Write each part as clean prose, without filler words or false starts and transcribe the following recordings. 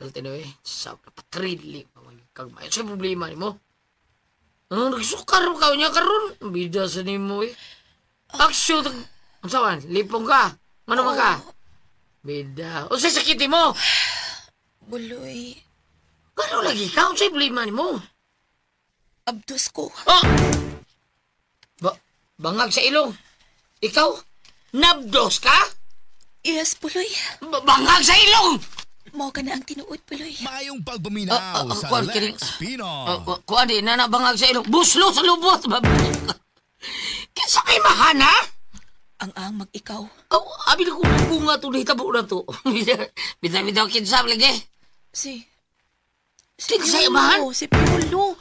Sulti na eh. Sa patrili. Kag may sa problema nimo. Ano, nagsukar ka niya karon. Bida sa nimo eh. Aksyon. Unsa man? Lipong ka. Ano man ka? Bida. Unsa sakit mo? Buloy. Kano lagi ka? Unsa problema nimo? Abdos ko. Oh! Bangag sa ilong. Ikaw? Nabdos ka? Yes, Buloy. Bangag sa ilong! Mao ka na ang tinuod, Buloy. Maayong pagpaminaw sa kuwan, Lex Pino. Kuan di na bangag sa ilong. Buslo sa lubot. Kinsa may mahana? Ang mag-ikaw. Oh, abi na ko bunga to nahitabo na to. Bitaw kinsa lagi. Si Kinsa Piolo, imahan? Si Piolo.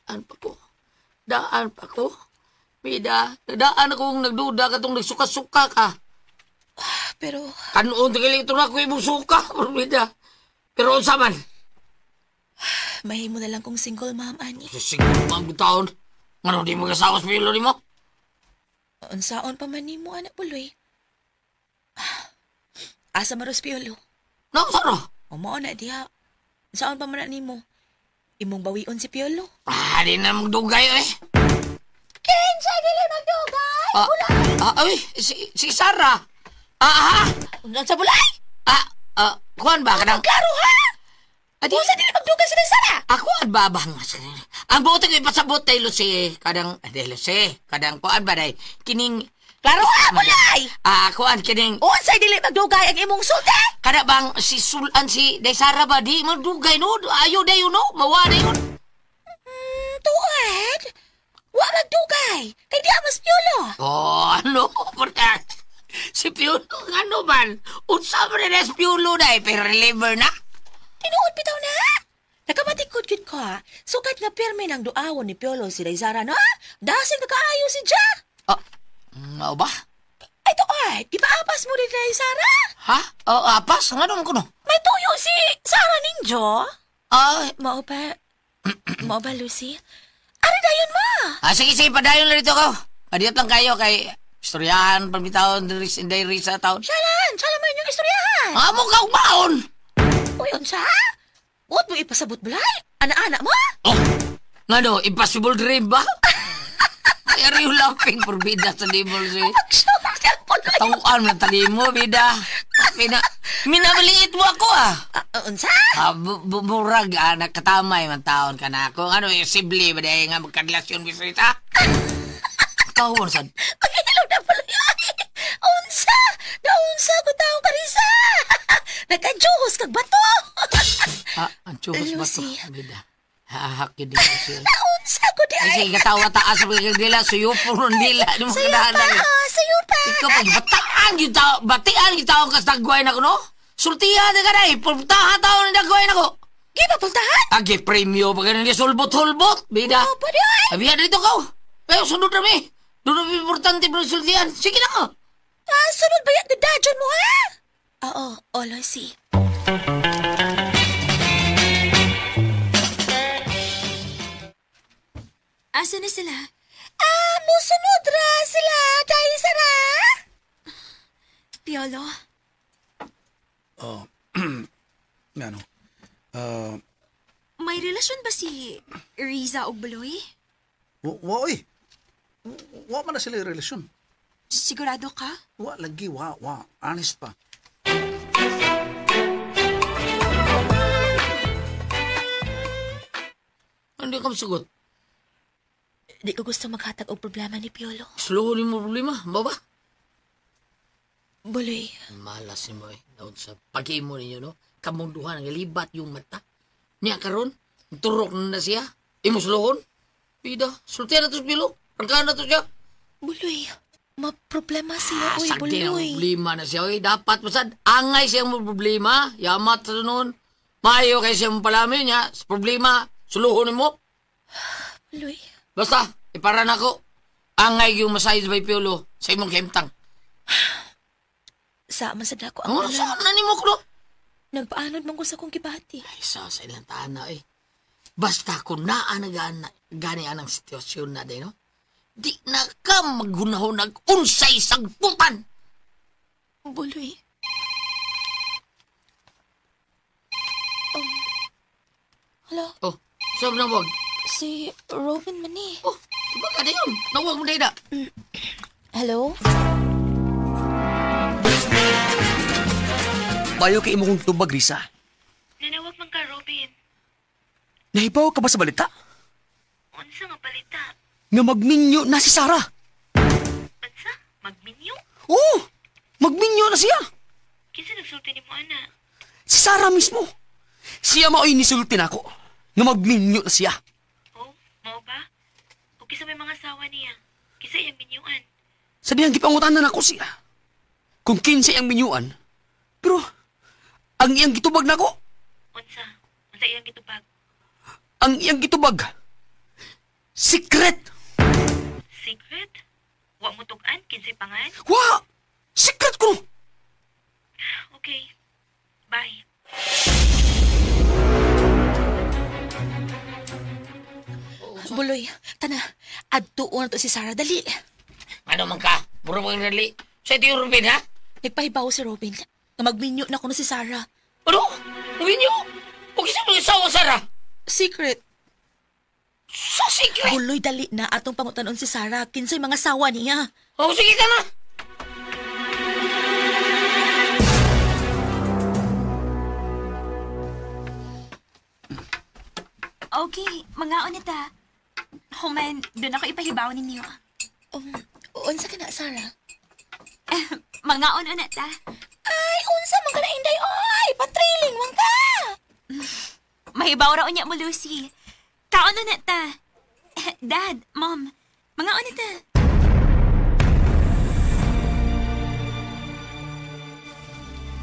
Daan pa ko. Daan pa ko. Bida, daan akong nagduda katong nagsuka-suka ka. Pero Kanuon tingili ito na ako imong suka, bida. Pero unsa man? Mahimo na lang kong single mom, ani. Sige, ma'am, taon. Ngano di mo kasawas Piolo nimo? Unsaon pa man nimo, anak Buloy. Asa maros Piolo? No, saro. O mao na diha. Unsaon pa man na nimo? Imong bawion si Piolo. Ah, di na magdugay eh. Kinsa dili magdugay? Ay, si Sarah. Ah, ha? Unsa bulay? Kuan ba kanang? Klaro ha? Adi, Unsa dili magdugay sa Sarah? Ako at babang. Ang buti ko ipasabot tayo Lucy. Kadang, ade Lucy, kadang kuan ba day? Kining Klaro ha, bulay? Kuan kining Unsa dili magdugay ang imong sulti? Kada bang si Sulan si Day Sarah ba di magdugay no? Ayo dayon no? Mawa dayon. Tuad. Wa magdugay. Kay di mas Piolo. Oh, ano? Si Piolo, ano man? Unsa man na si Piolo day? Pero reliever na? Tinuod bitaw na. Nakamatikod gyud ko ha. Sukat nga pirmi ng duawon ni Piolo si Day Sarah no? Dasig nakaayo si Ja. Ah, mao ba? Ay tuad, di ba apas mo ni Day Sarah? Ha? Oh, apas? Ngano man kuno? May tuyo si Sarah ninjo. Ah, Mao ba? Mao ba, Lucy? Ari dayon ma. Sige, sige, padayon lang dito ko. Padiyot lang kayo kay istoryahan, pamitaon, diri diri sa taon. Siyalan, siyalan man yung istoryahan. Amo ka umaon! Uy, unsa? Huwag mo ipasabot bulay? Ana-ana mo? Oh, ngano, impossible dream ba? Ay, are you laughing? Porbida sa libol si. Tawaan man tali mo, bida. Minamaliit mo ako ah. Unsa? Murag, nakatamay man taon ka na ako. Ano, sibli ba dahil nga magkarelasyon bisita? Tawon sad. Pagkakalaw na pala yun. Unsa? Naunsa ko tao ka rin sa. Nagka-juhos kag bato. Ang chuhos bato. Lucy. Bida. Hahak yun din siya. Naunsa ko di Ay, ay. sige, katawa taas sa mga dila. Suyupo ron dila. Ano mo Sayo pa, kadahanan? sayo pa. Ikaw, pag bataan yung tao, batian yung tao kas dagway na ko, no? Sultihan na ka na eh. Pultahan tao na dagway na ko. Di ba pultahan? Agi, premyo, pag ganun niya, sulbot-hulbot. Bida. Oh, pwede ay. Abihan dito ka. Kayo, sunod na mi. Doon na importante pero sultihan. Sige na ka. Sunod ba yan? Dadadyon mo, ha? Oo, oh, Lucy. Asa na sila? Musunod ra sila. Dahil sara. Piolo? Ngano? May relasyon ba si Riza og Buloy? Wa oy. Wa man na sila yung relasyon. Sigurado ka? Wa lagi wa wa honest pa. Hindi ka masagot. Di ko gusto maghatag og problema ni Piolo. Slow ni mo problema. Baba. Buloy, Malas ni mo eh. Daon sa pag-imo ninyo, no? Kamunduhan, ang libat yung mata. Niya karon, turok na siya. Imo sulohon. Bida, sultihan na to sa pilo. Rangkahan na to siya. Buloy, maproblema siya, uy, Sagdi ang Buloy. problema na siya. Oy. Dapat masad, angay siyang mo problema. Yamat sa noon. Maayo kay siyang palamin niya. Sa problema, suluhon mo. Buloy, Basta, ipara na ko. Angay yung masayos by Piolo sa imong kahimtang. Sa man sad ako ang Ang saan na nimo ko? Nagpaanod man ko sa akong gibati. Ay, sa ilang taan na eh. Basta kung naa na gani anang sitwasyon na din, no? Di na ka maghunahon unsay sagputan. Buloy. Saan nawag? Si Robin man eh. Oh, tubaga na yun. Nawag mo na ina. Hello? Bayo kay imo kong tubag, Risa. Nanawag man ka, Robin. Nahibaw ka ba sa balita? Unsa nga balita? Nga magminyo na si Sarah. Unsa? Magminyo? Oo! Magminyo na siya! Kinsa nagsulti nimo ana? Si Sarah mismo. Siya mao'y nisulti nako. Nga magminyo na siya. Oh, mao ba? O kinsa may mga asawa niya? Kinsa iyang minyuan? Sa dihang gipangutanan nako siya. Kung kinsa iyang minyuan. Pero, ang iyang gitubag nako, Unsa? Unsa iyang gitubag? ang iyang gitubag, secret! Secret? Wa mo tug-an kinsay pangan? Wa! Secret ko! Okay. Bye. Buloy, tana, adtuon na to si Sarah, dali. Ano man ka? Puro bang nali. Sa ito yung Ruben, ha? Nagpahibaw si Robin nga magminyo na kuno si Sarah. Ano? Minyo? O kinsa mga asawa, Sarah? Secret. Sa secret? Buloy, dali na atong pangutanon si Sarah kinsay mga sawa niya. Oh, sige ka na. Okay, mangaon na ta. Human, doon ako ipahibaw ninyo. Unsa ka na, Sarah? Mangaon na ta. Ay, unsa man ka na, Inday? Oy, patriling man ka! Mahibaw ra unya mo, Lucy. Kaon na ta. Dad, Mom, mangaon na ta.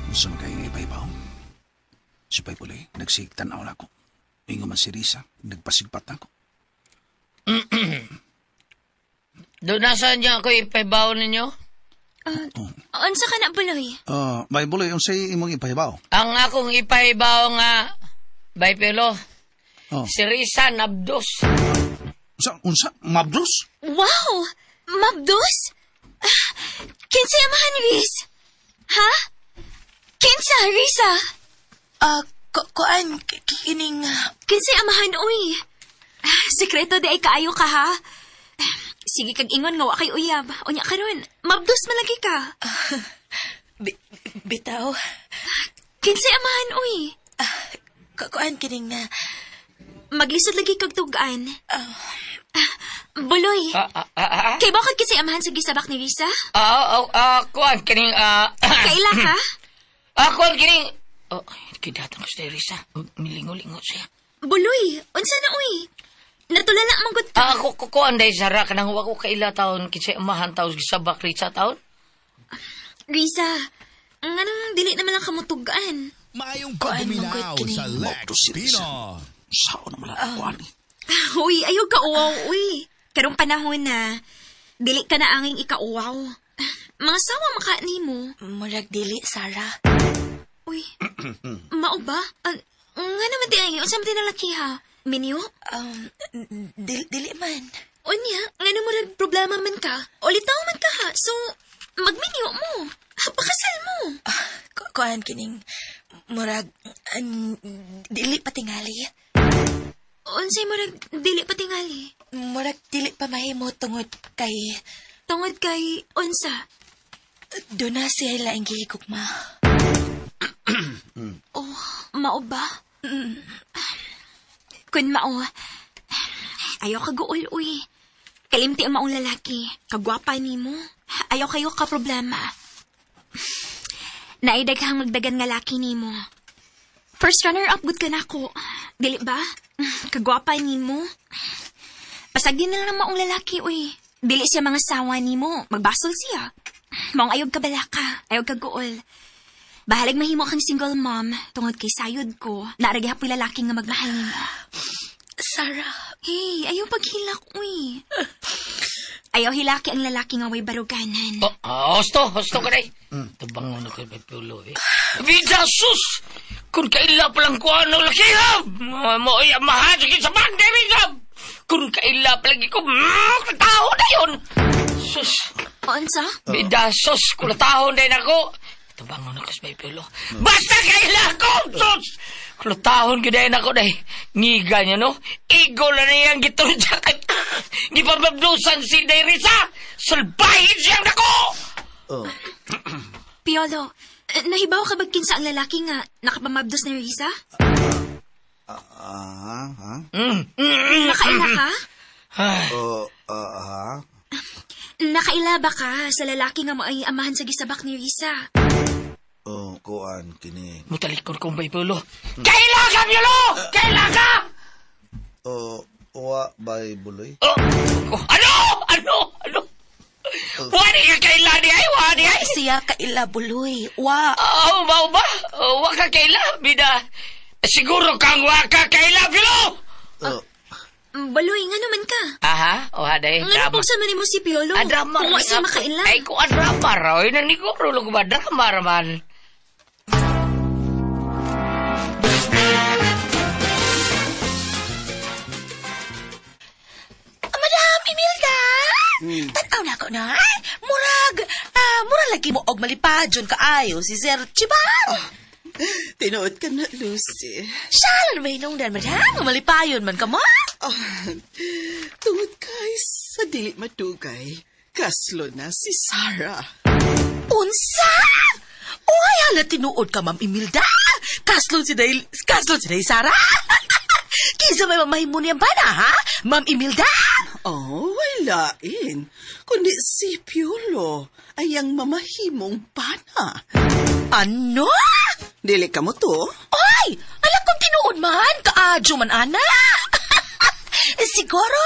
Unsa man kayo ipahibaw? Si Bay Buloy, nagsigtan-aw na ako. Ingo man si Risa, nagpasigpat na ako. Doon nasa niya ako ipahibaw ninyo? Unsa ka na, Buloy? Bay Buloy, unsay imong ipahibaw? Ang akong ipahibaw nga, Bay Pelo, Oh. si Risa Nabdos. Unsa, unsa? Mabdos? Wow! Mabdos? Ah, kinsa amahan, Riz? Ha? Kinsa, Risa? Kuan, kining... Kinsa amahan, uy? Ah, sekreto di ay kaayo ka, ha? Ah, sige kag ingon nga wa kay uyab. Unya karon, mabdos malagi ka. Bitaw. Kinsa amahan, uy? Kuan, kining... Maglisod lagi kag tugaan. Buloy, kay bakit kasi amahan sa gisabak ni Risa? Kuan, kining, Kaila ka? Kuan, kining, oh, kidatang ko si Risa. Milingo-lingo siya. Buloy, unsa na uy? Natulala man gud ka. Kuan, day, Sarah, kanang wa ko kaila taon, kinsa amahan taon, gisabak Risa taon? Risa, nganong dili naman lang kamutugan? Maayong pagduminaw sa Lex Mabdos si Risa. Pino. Sao na mala ako ani? Uy, ayaw ka uwaw, uy. Karong panahon na, dili ka na anging ikauwaw. Mga sawa maka nimo. Murag dili, Sarah. Uy, mao ba? Nga naman di ay, unsa man di nalaki ha? Minyo? Dili man. Unya, nga na murag problema man ka. Ulitaw man ka ha. So, magminyo mo. Pakasal mo. Kuan, kining... Murag... dili pa tingali. Unsay murag dili pa tingali? Murag dili pa mahimo tungod kay... Tungod kay unsa? Doon na siya laing gihigugma. Oh, mao ba? Kun mao, ayaw ka guol, uy. Kalimti ang maong lalaki. Kagwapa nimo. Ayaw kayo ka problema. Naidaghang magdagan nga laki nimo. First runner-up good ka nako. Dili ba? Kagwapa nimo. Pasagdi na lang ang maong lalaki, uy. Dili siya mga sawa nimo. Magbasol siya. Maong ayog ka balaka. Ayog ka guol. Bahalag mahimo kang single mom tungod kay sayod ko. Naaragi hapoy lalaki nga magmahal nimo. Sarah. Hey, ayaw paghilak, uy. Ayaw hilaki ang lalaki nga way baruganan. Oh, hosto ka day. Tabang na kayo may pulo, eh. Vida sus! Kung kaila palang kuha ng laki, ha? Mo, ay, amahan, sige sa bangke, Vida! Kung kaila palang ko, tao na yun! Sus! Unsa? Vida sus, kung tao na yun ako. Tubangon ako sa may Piolo. Basta kaila ko! Sus! Klutahon gyud na ako dahil. Ngiga niya, no? Igo na niyang giturja kay... Gipamabdusan si Day Risa! Sulbahin siyang nako! Oh. Piolo, nahibaw ka ba kinsa ang lalaki nga nakapamabdos ni Risa? Ha? Nakaila ka? Oh, ha? Nakaila ba ka sa lalaki nga mo ay amahan sa gisabak ni Risa? Oh, kuan kini. Mutalikon kong bay Piolo. Kaila ka, Piolo! Kaila ka! Oh, wa bay buloy. Oh, ano? Ano? Ano? Wani ka kaila ni ay, wani ay. Siya kaila buloy. Wa. Oh, mao ba? Oh, wa ka kaila, bida. Siguro kang wa ka kaila, Piolo! Oh, Baloy, nga naman ka. Aha, oh, haday, Nga drama. na pugsa man nimo si Piolo. Ah, drama. Kung wa siya makaila. Ay, kung ah, drama raw. Yun ang niguro ko ba? Drama raman. Madam Imelda! Tanaw na ako na. Murag, murag lagi mo og malipadyon kaayo si Sir Chibar. Tinuod ka na, Lucy. Siya lang may hinungdan, madam. Malipayon man ka mo. Oh, tungod kay sa dili madugay, kaslo na si Sarah. Unsa? Uy, hala tinuod ka, Ma'am Imelda. Kaslon si Dahil, kaslon si Dahil Sarah. Kinsa may mamahimo niyang bana, ha? Ma'am Imelda? Oh, walain. Kundi si Piolo ay ang mamahimong pana. Ano? Dili ka mo to? Ay, alam kong tinuod man, kaadyo man, ana. Siguro,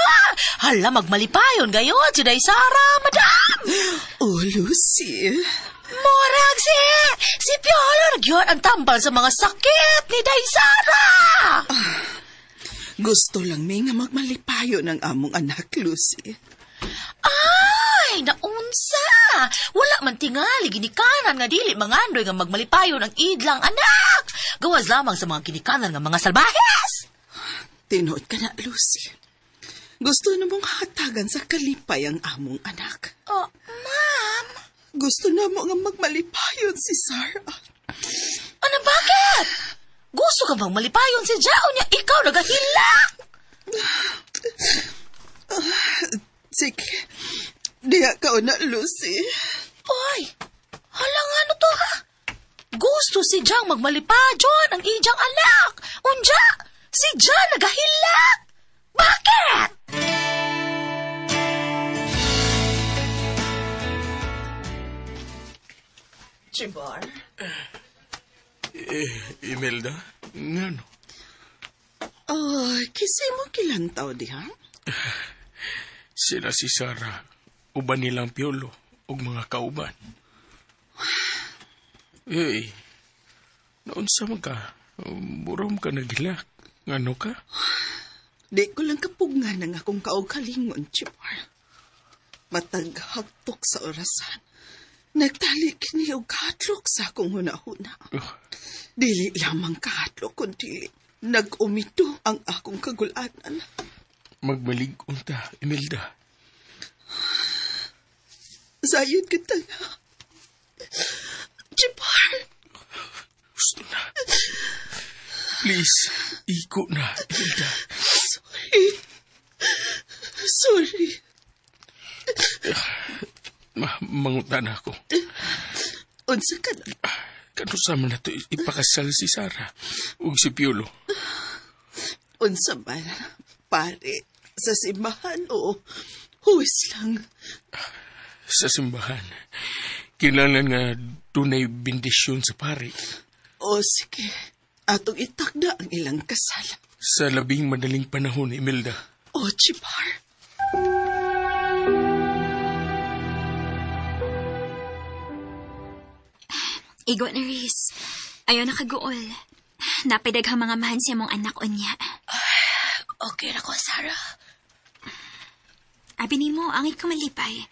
hala magmalipayon gayon si Day Sara, madam. Oh, Lucy. Murag si Piolo nagyod ang tambal sa mga sakit ni Day Sara. Gusto lang may nga magmalipayo ng among anak, Lucy. Ay, naunsa. Wala man tingali ginikanan nga dili mangandoy nga magmalipayon ang idlang anak. Gawas lamang sa mga ginikanan nga mga salbahes. Tinuod ka na, Lucy. Gusto na mong hatagan sa kalipay ang among anak. Oh, ma'am. Gusto na mo nga magmalipayon si Sarah. Ano, bakit? Gusto ka bang malipayon si Jao niya? Ikaw nagahila! Sige. Diya ka na, Lucy. Oy, hala nga ano to ha? Gusto si Jang magmalipayon ang ijang anak. Unja, si Jang nagahila! Bakit? Chibar? Imelda, ngano? Oh, kisay mo kilantaw diha? Sila si Sarah, uban nilang Piolo, ug mga kauban. Eh, naunsa man ka? Burom ka nagilak. Ngano ka? Di ko lang kapugngan ang akong kaugalingon, Chibar. Matag hagtok sa orasan. Nagtali kini og kahadlok sa akong hunahuna. Oh, Dili lamang kahadlok, kundi nag-umito ang akong kagulanan. Magmalig unta, Imelda. Sayod kita nga. Chibar! Gusto na. Please, iko na, Imelda. Sorry. Sorry. Mangutan ako. Unsa ka na? Kano sa man nato ipakasal si Sarah ug si Piolo? Unsa man, pare, sa simbahan o huwis lang? Sa simbahan. Kinahanglan nga dunay bendisyon sa pare. O sige, atong itakda ang ilang kasal. Sa labing madaling panahon, Imelda. O, Chibar. Igo na, Riz. Ayaw na kaguol. Napidaghang mga mahan siya mong anak unya. Okay na ko, Sarah. Abi nimo, angit ko malipay.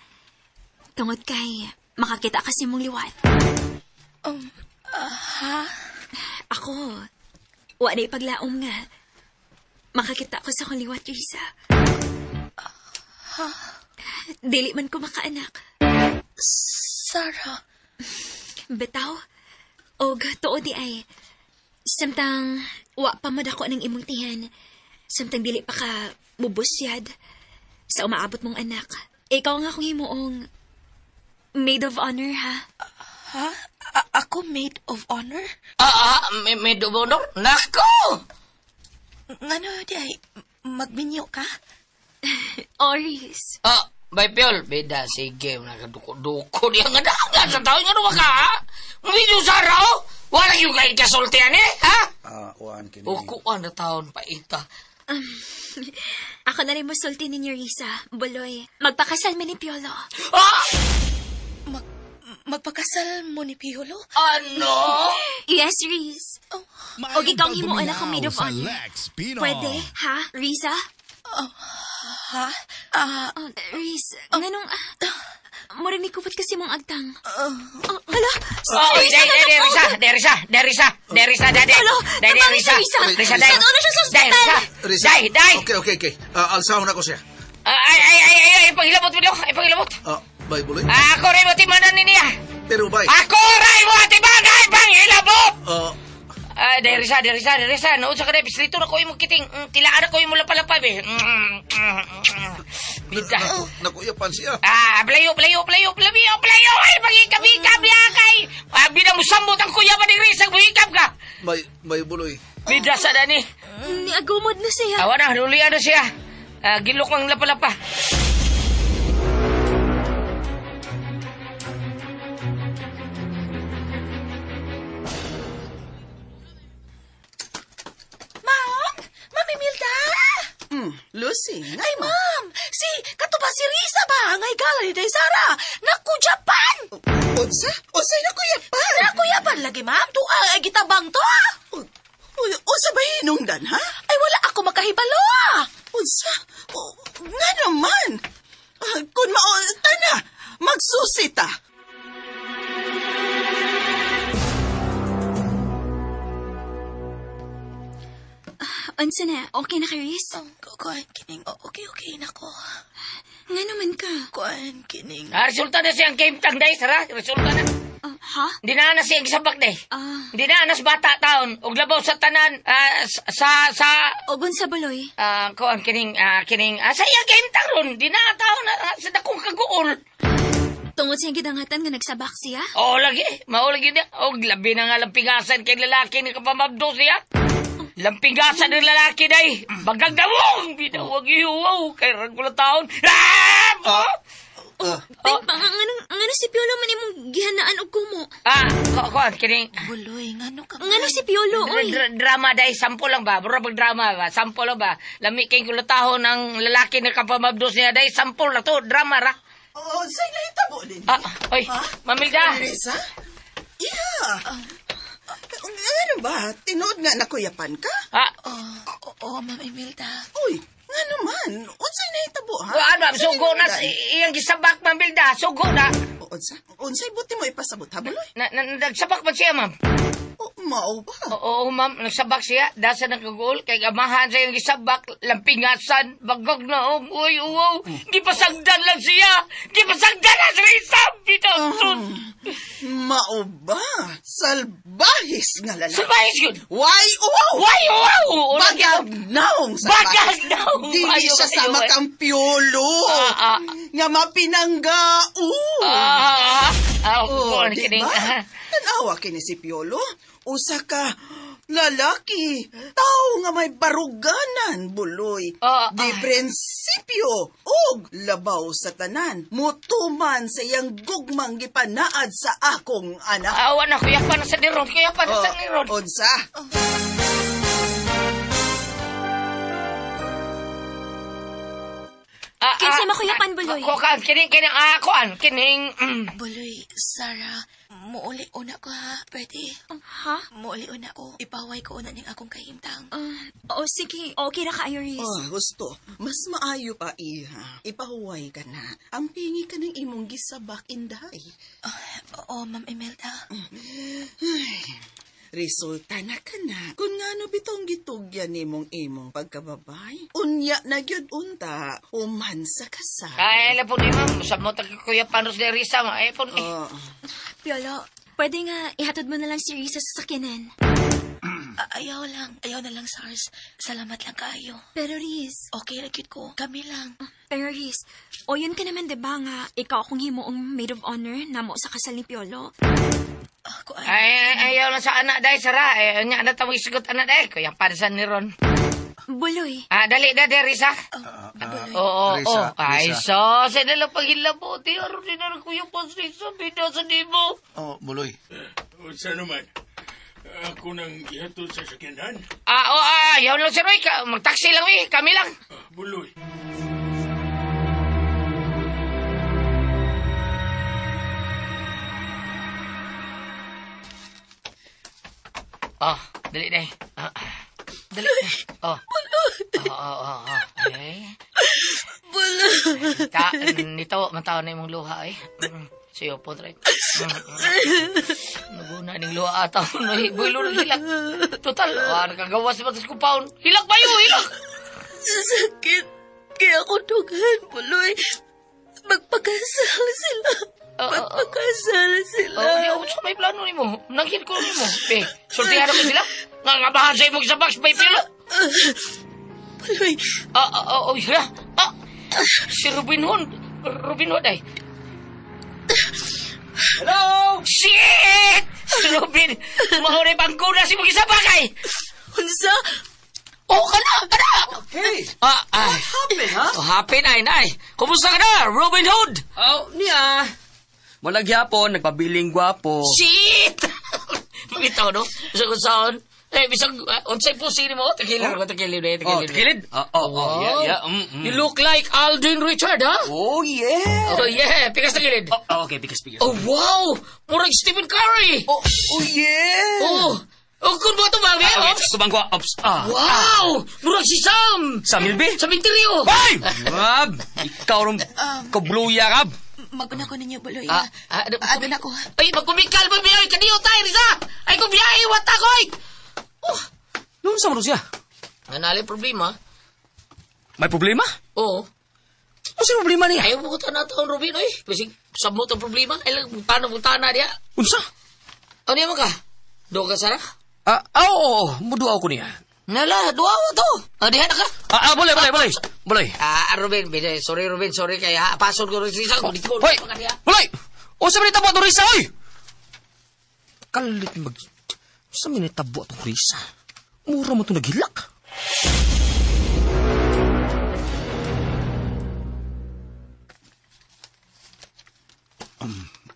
Tungod kay, makakita kasi mong liwat. Ha? Ako, wa na ipaglaom nga. Makakita ko sa akong liwat, Risa. Ha? Dili man ko makaanak. Sarah. Bitaw. Og tuod di ay. Samtang wa pa mo dako ng imong tiyan. Samtang dili pa ka mubusyad sa umaabot mong anak. Ikaw nga akong himuong maid of honor, ha? Ha? Ako maid of honor? Maid of honor? Nako! Ngano di ay, magbinyo ka? Oris. Bay Piol, beda, sige, nakaduko-duko niya nga dagan sa tao nga naman ka, ha? Medyo sara, oh! Wala yung kay kasultian, eh, ha? Kuan kini. Ukuan na taon pa ita. Ako na rin musulti ninyo, Risa. Buloy, magpakasal mi ni Piolo. Ah! Magpakasal mo ni Piolo? Ano? Yes, Riz. Maayong Og ikaw ang himuon pagduminaw akong maid of sa honor. Lex Pino. Pwede, ha, Risa? Ha? Oh, Riz, nganong... murag ni kupot kasi mong agtang. Oh, hala! Oh, Risa, dai, dai, Risa, dai, Risa, dai, Risa, dai, Risa, dai, dai. Hala, Dai, dai, nabangi Risa. si Risa. Risa, dai. Saan na siya sa Dai, ospital? Risa. Dai, dai. Okay. Alsahon ako siya. Ay, ay, ay, ay, ay, pangilabot mo ay, pangilabot. Bay Buloy. Ako rin mo timanan ni niya. Pero bay. Ako rin mo timanan, pangilabot! Dai, Risa, dai, Risa, dai, Risa. Noon sa kanay, pislito na ko yung kiting. Tilaan na ko yung mula-palapab, eh. Bida. Nakuyapan siya. Playo, playo, playo, playo, playo! Ay, pangikab-ikab niya kay! Bida mo sambot ang kuya pa ni Risa, buhikab ka! Bay Buloy. Bida sa dani. Niagumod na siya. Awa na, lulian na siya. Gilok ang lapalapa. Ma'am! Ma'am Imelda! Lucy, Ay, ma'am! Si, kato ba si Risa ba? Ngay gala ni Day Sara! Naku, Japan! Unsa? Unsa nakuyapan? Nakuyapan lagi, ma'am. Tuang ay gitabang to, ah! Unsa ba hinungdan, ha? Ay, wala ako makahibalo, ah! Unsa? Nga naman! Kung mao, tana, magsusi ta. Unsa na? Okay na ka, Riz? Kuan, kining. Okay, nako. Nga naman ka. Kuan, kining. Resulta na siyang game tang, day, Sara. Resulta na. Ha? Hindi na na siyang isabak, day. Hindi na nas bata taon. Og labaw sa tanan, sa... Ogon sa buloy. Kuan, kining, kining, sa iyang game tang ron. Di na taon, sa dakong kaguol. Tungod sa iyang gidangatan nga nagsabak siya? Oo, lagi. Mao lagi niya. Og labi na nga lampigasan kay lalaki ni kapamabdo siya. Lampigasan ng lalaki, day. Bagag damong! Binawag ihuwaw. Kay ragula taon. Ah! Pa, ngano si Piolo man imong gihanaan og kumo? Kuan, kining... Buloy, ngano ka? Ngano si Piolo, oy? Drama, day. Sample lang ba? Bura pag drama ba? Sample lang ba? Lami kay kulataho ng lalaki na kapamabdos niya, day. Sample na to. Drama ra. Oh, sa'yo nahitabo din. Oy, Mamilda. Risa? Yeah. Ano ba? Tinuod nga nakuyapan ka? Oo, Ma'am Imelda. Uy, nga naman. Unsay nahitabo, ha? Ano, ma'am? Sugo na. Iyang gisabak, Ma'am Milda. Sugo na. Unsa? Unsay buti mo ipasabot, ha, Buloy? Nagsabak pa siya, ma'am. Oh, mao ba? Oo, ma'am. Nagsabak siya. Dasa ng kagul. Kay amahan sa iyang gisabak. Lampingasan. Bagog na. Uy, uwaw. Gipasagdan lang siya. Gipasagdan na si Risa. Bitaw. Mao ba? Salbahis nga lalaki. Salbahis yun. Why, uwaw? Why, uwaw? Bagag naong salbahis. Bagag naong. Dili siya sama kang Piolo. Nga mapinanggao. Oh, di ba? Tanawa kini si Piolo. Usa ka lalaki. Tao nga may baruganan, Buloy. Di prinsipyo og labaw sa tanan. Mutuman sa iyang gugmang gipanaad sa akong anak. Awa na, kuya pa na sa niron. Kuya pa na sa niron. Unsa? Kinsa makuyapan, Buloy? Kuan, kining, kuan, kining, Buloy, Sarah, muuli una ko ha. Pwede? Ha? Muuli una ko. Ipaway ko una ning akong kahimtang. Oo, sige. Okay ra ka, Iris. Oh, gusto. Mas maayo pa, iha. Ipahuway ka na. Ang pingi ka ng imong gisabak, inday. Oo, Ma'am Imelda. Ay, resulta na ka na. Kung ngano bitong gitugyan nimong imong pagkababay, unya na gyud unta, human sa kasal. Ay, alam po ni ma'am. Sa mo tag Kuya Panos de Risa, ma. Ay, po ni. Piolo, Pwede nga, ihatod mo na lang si Risa sa sakyanan. Ayaw lang. Ayaw na lang, Sars. Salamat lang kaayo. Pero Riz... Okay, ra gyud ko. Kami lang. Pero Riz, o yun ka naman diba nga, ikaw akong himuong maid of honor namo sa kasal ni Piolo? Ay, ayaw lang sa anak day, Sara. Ay, nya na tawag isugot anak day. Kuya, pansan ni Ron. Buloy. Ah, dali na, day, Risa. Oo, Risa, oo. Ay, Risa. so, sa nalang paghilabot. Aron din na kuya pa Risa, bida sa dimo. Oh, Buloy. Unsa naman? Ako nang ihatod sa sakyanan. Ah, oo, ayaw lang si Roy. Magtaksi lang, eh. Kami lang. Buloy. Oh, dali, day. Dali. Oh. Oh. Ay. Buloy. Nito, mataw na imong luha, eh. Siyo po, try. Naguna ning luha ataw. Bulo na hilak. Total, nakagawas ba sa kumpaon. Hilak ba yun? Hilak! Sakit. Kaya ako dughan, Buloy. Magpakasal sila. Magpakasal sila. Oh, di ako sa may plano nimo. Nanghin ko nimo. Be, sultihan ako sila. Nga nga bahan sa imong sa box, may pilo. Buloy. Oh, yeah. Si Robin Hood. Robin Hood ay. Hello! Shit! Si Robin! Mahuri bangko na si mong isa bagay! Unsa? Oh, kana! Kana! Hey! What happened, ha? Oh, happen ay, nay. Kumusta ka na, Robin Hood? Oh, niya. Walang gyapon, nagpabiling gwapo. Shit! Bitaw, no? Bisag kung saan. Eh, bisag, unsay pusi ni mo? Takilid ko, takilid. Oh, takilid? Oh, yeah. You look like Alden Richard, ha? Oh, yeah. Oh, yeah. Pikas takilid. Oh, okay, pikas. Oh, wow! Murag Stephen Curry! Oh, yeah! Oh! Oh, kung ba ito ba? Okay, Ops! tubang ko, ops. Ah. Wow! Murag si Sam! Sam Milby? Sa Minterio! Ay! Ab! Ikaw rin, kabluya ka. Maguna ko ninyo, Buloy. Ano na ko? Ay, magkumikal pa biyahe. Kaniyo tayo, Risa! Ay, kung biyahe, wata ko! Oh! Noon sa siya? Nanali problema. May problema? Oo. Ano sa problema niya? Ayaw mo ko tanataon, Robin, oy. Kasi sabot ang problema. Ay, paano mo tana niya? Unsa? Ano yan mo ka? Doon ka, Sarah? Oo. Muduaw ko niya. Nala, duaw to. Diha na ka. Boleh. Boleh. Robin, sorry, Robin, sorry. Kaya pasod ko rin siya. Hoy! Boleh! Unsa man itabo atong Risa, oy! Kalit mag... Unsa man itabo atong Risa? Mura mo ito naghilak.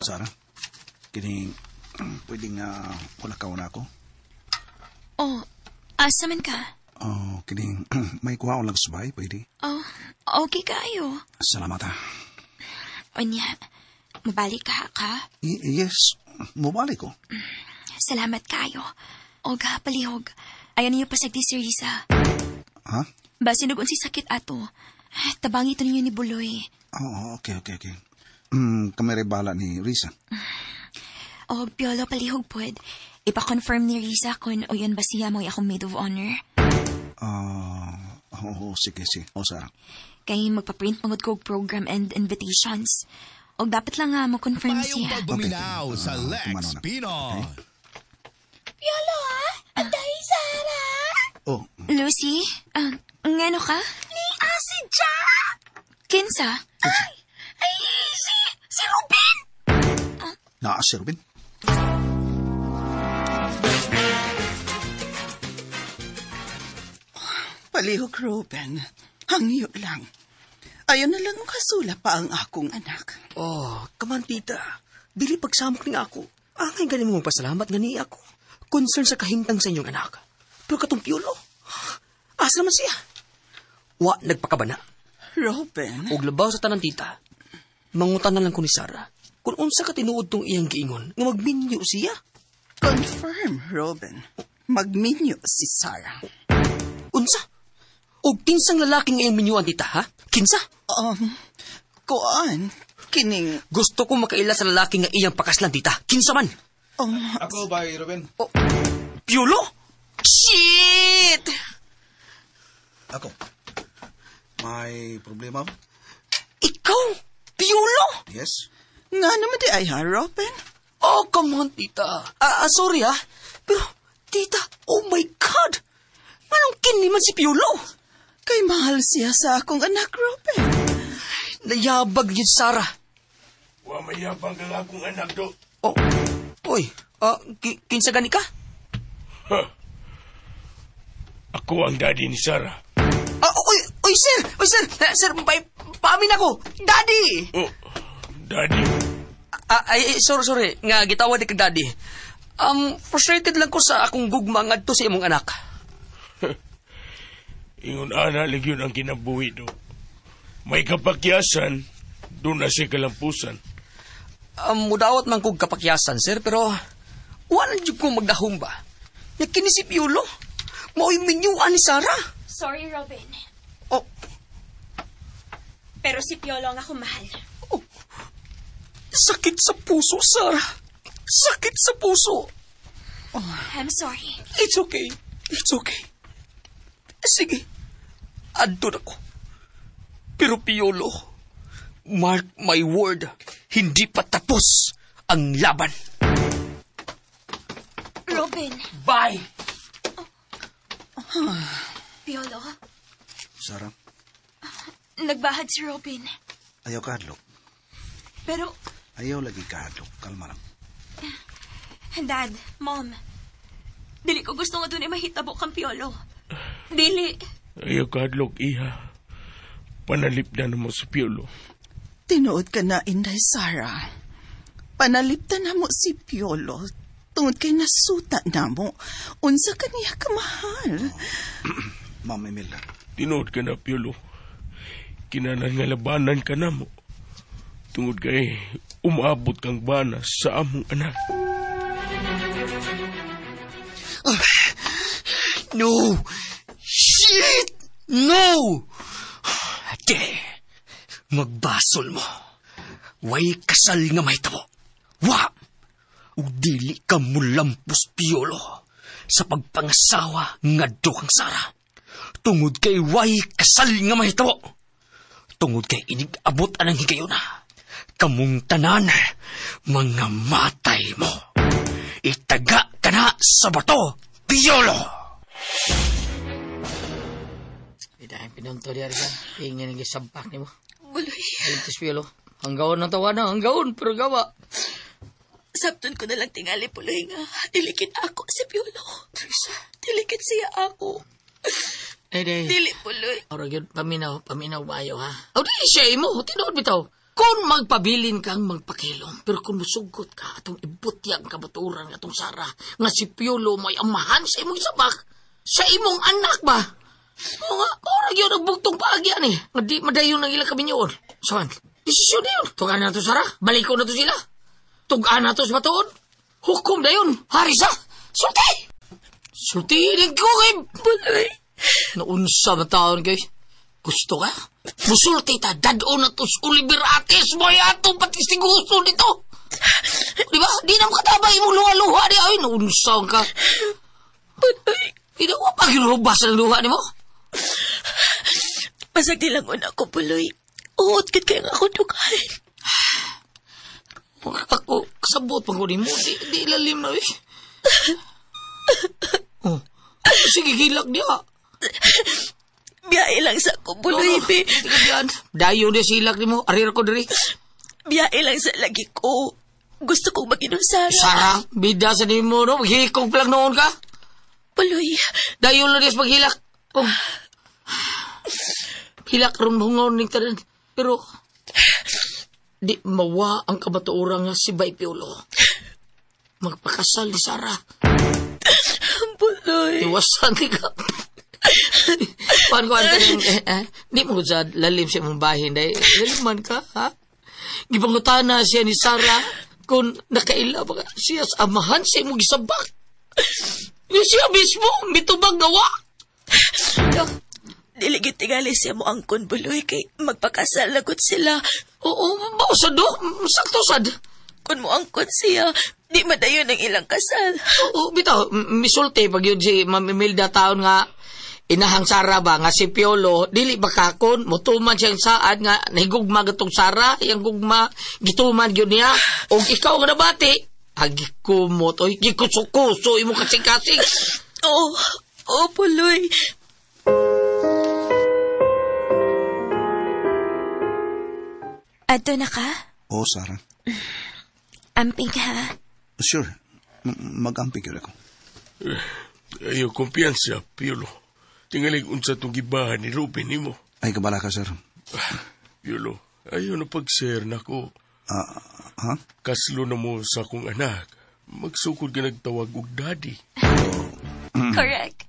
Sarah, kining pwedeng wala ka na ako. Oh, asa man ka? Oh, kining may kuha ko lang sabay, pwede. Oh, okay kayo. Salamat ha. Onya, mabalik ka ka? Yes, mabalik ko. Salamat kayo. Oga, palihog. Ayaw niyo pasagdi si Risa. Ha? Basin og unsay sakit ato. Tabangi ito ninyo ni Buloy. Oh, okay. Kami rin bahala ni Risa. Og Piolo, palihog pod. Ipa-confirm ni Risa kung uyon ba siya mo akong maid of honor. Oo, sige. O, Sarah. Kay magpa-print mangod ko og program and invitations. Og dapat lang nga mo-confirm Payong siya. pagbuminaw sa Lex Pino. Piolo, ha? Anday, Sarah! Oh. Lucy, ngano ka? Ni si Jack! Kinsa? Ay, si Ruben! Naa si Ruben? Palihog, Ruben. Hangyo lang. Ayaw na lang kasula pa ang akong anak. Oh, come on, tita. Dili pagsamok ning ako. Angay galing mo magpasalamat nga ni ako. Concern sa kahimtang sa inyong anak. Pero katong Piolo, asa naman siya? Wa nagpakabana. Ruben. Og labaw sa tanan, tita. Mangutan na lang ko ni Sarah kung unsa ka tinuod tong iyang giingon nga magminyo siya. Confirm, Ruben. Magminyo si Sarah. Unsa? Og kinsang lalaking iyang minyuan, tita, ha? Kinsa? Kuan, kining... Gusto ko makaila sa lalaki nga iyang pakaslan, tita. Kinsa man? Ako ba, Ruben? Oh, Piolo? Shit! Ako. May problema ba? Ikaw? Piolo? Yes. Nga naman di ay ha, Robin? Oh, come on, tita. Sorry, ah. Pero, tita, oh my God! Anong kini man si Piolo? Kay mahal siya sa akong anak, Robin. Nayabag yun, Sarah. Wa mayabang ang akong anak do. Oh, oy, kinsa gani ka? Ha. Ako ang daddy ni Sarah. Oy, oy, sir! Oy, sir! Sir, paamin ako! Daddy! Oh, daddy? Ay, sorry, sorry. Nga, gitawad di ka, daddy. Frustrated lang ko sa akong gugma ngadto sa imong anak. Ingon ana ligyon ang kinabuhi do. May kapakyasan, doon na siya kalampusan. Mudawat man kog kapakyasan, sir, pero wala jud ko magdahom ba? Nga kini si Piolo, mao'y minyuan ni Sarah. Sorry, Robin. Oh. Pero si Piolo ang ako mahal. Oh. Sakit sa puso, Sarah. Sakit sa puso. Oh. I'm sorry. It's okay. It's okay. Sige. Adto na ko. Pero Piolo, mark my word, hindi pa tapos ang laban. Robin. Bye! Oh. Piolo? Sarah? Nagbahad si Robin. Ayaw kahadlok. Pero... Ayaw lagi kahadlok. Kalma lang. Dad, Mom, dili ko gusto nga dun mahitabo kang Piolo. Dili. Ayaw kahadlok, iha. Panalipdan mo si Piolo. Tinuod ka na, Inday Sarah. Panalipdan na mo si Piolo tungod kay nasuta na mo. Unsa ka niya kamahal. Oh. Ma'am Imelda. Tinuod ka na, Piolo. Kinanan nga labanan ka na mo. Tungod kay umaabot kang bana sa among anak. No! Shit! No! Ate, magbasol mo. Way kasal nga mahitabo. Wa! Ug dili ka mulampos, Piolo, sa pagpangasawa ngadto kang Sarah. Tungod kay way kasal nga mahitabo. Tungod kay inig-abot anang higayuna. Kamong tanan, mga matay mo. Itaga ka na sa bato, Piolo! Idahin pinunto diya rin. Tingin ang gisampak ni mo. Buloy. Alintis, Piolo. Hanggaon ng tawa na, hanggaon, pero gawa. Sabton ko na lang tingali, Puloy nga. Dilikit ako si Piolo. Dilikit siya ako. Ay, day. Dili, Puloy. Ora, yun, paminaw maayo, ha? O, di siya imo, tinuod bitaw. Kung magpabilin kang magpakilom, pero kung musugot ka, atong ibutyag kabaturan atong Sarah, nga si Piolo may amahan sa imong sabak, sa imong anak ba? O nga, ora yun, nagbugtong paagyan eh. Nga di madayon ang ilang kaminyoon. Saan? Desisyon na yun. Tugaan na to, Sarah. Balikon na to sila. Tugaan na to sa batuon. Hukom na yun. Hari sa. Sulti! Sulti ko kay... Buloy. Naunsa ba taon kay? Gusto ka? Musulti ta, dad-o na to sa Oliver Ates, may atong patistiguso nito. Di ba? Di na makatabay imong luha-luha di. Ay, naunsa ka. Buloy. Hindi ko pa ginurubas ang luha ni mo. Pasag di lang una ko, Buloy. Uot kit kaya nga ako dugan. Ako, kasabot pa ko ni mo. Di ilalim na eh. Oh. Sige, gilak niya. Biyahe lang sa ko, Buloy, be. Dayo niya silak ni mo. Arir ko diri. Biyahe lang sa lagi ko. Gusto kong mag-inom, Sarah. Sarah, bida sa nimo, no? Maghikog pa lang noon ka. Buloy. Dayo lang niya sa paghilak. Oh. Hilak ron hungaw ni tanan. Pero, di mawa ang kabaturan nga si Bay Piolo. Magpakasal ni Sarah. Buloy. Iwasan ni ka. Paano ko di mo sa lalim sa imong bahin dahil lalim man ka, ha? Gipangutana siya ni Sarah kung nakaila ba siya sa amahan sa imong gisabak. Yung siya mismo, mitubag gawa. Dili gyud tingali siya mo angkon, Buloy, kay magpakasal lagot sila. Oo, mao do, sakto sad. Kung mo angkon siya, di madayon ang ilang kasal. Oo, bitaw, misulti pag yun si Ma'am Imelda taon nga inahang Sarah ba nga si Piolo dili ba kakon mutuman siyang saad nga nahigugma gatong Sarah, iyang gugma gituman gyud niya og ikaw nga nabati Agikumot, oy. Gikuso-kuso, imo kasing-kasing. Oo, oo, Puloy. Adto na ka? Oo, Sarah. Amping ha? Sure. Mag-amping yun ako. Ayaw kumpiyansa, Piolo. Tingalig unsa tong gibahan ni Ruben nimo. Ay, kabala ka, sir. Piolo, ayaw na pag-share nako. Ha? Kaslo na mo sa akong anak. Magsukod ka nagtawag og daddy. Correct.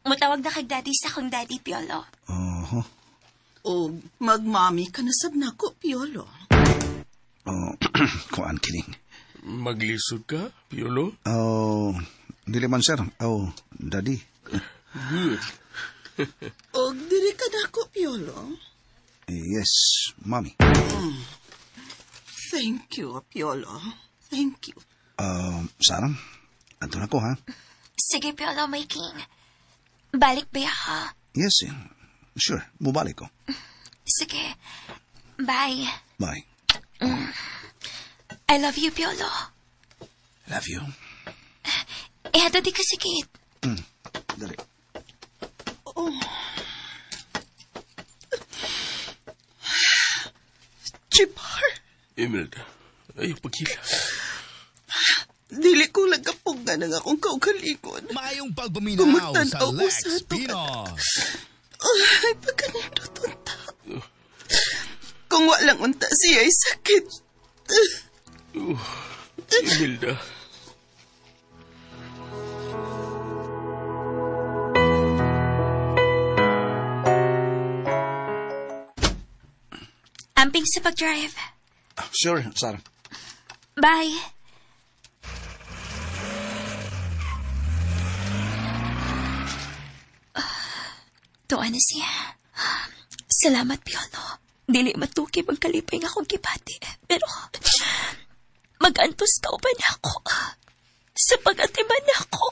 Mutawag na kag daddy sa akong daddy, Piolo. Oho. O magmami ka na sab nako, Piolo. Oh, kuan kining. Maglisod ka, Piolo? Oh, dili man, sir. Oh, daddy. Good. Og diri ka nako, Piolo. Yes, mommy. Thank you, Piolo. Thank you. Sarah, anto na ko, ha? Sige, Piolo, my king. Balik ba ha? Yes, eh. Sure. Mubalik ko. Sige. Bye. Bye. I love you, Piolo. Love you. Eh, ato di ka sikit. Dali. Oh. Chipar, Imelda, ayaw paghila. dili ko lagapog nga nang akong kaugalingon. Maayong pagpaminaw sa Kumagtan-aw ko Lex sa atong Pinos. Ay, pagkanindot unta. Kung walang unta siya ay sakit. Imelda. Amping sa pag-drive. Sure, Sarah. Bye. Tuwa na siya. Salamat, Piolo. Dili matukib ang kalipay nga akong gibati. Pero, mag-antos ka uban ako. Sa pag-atiman ako.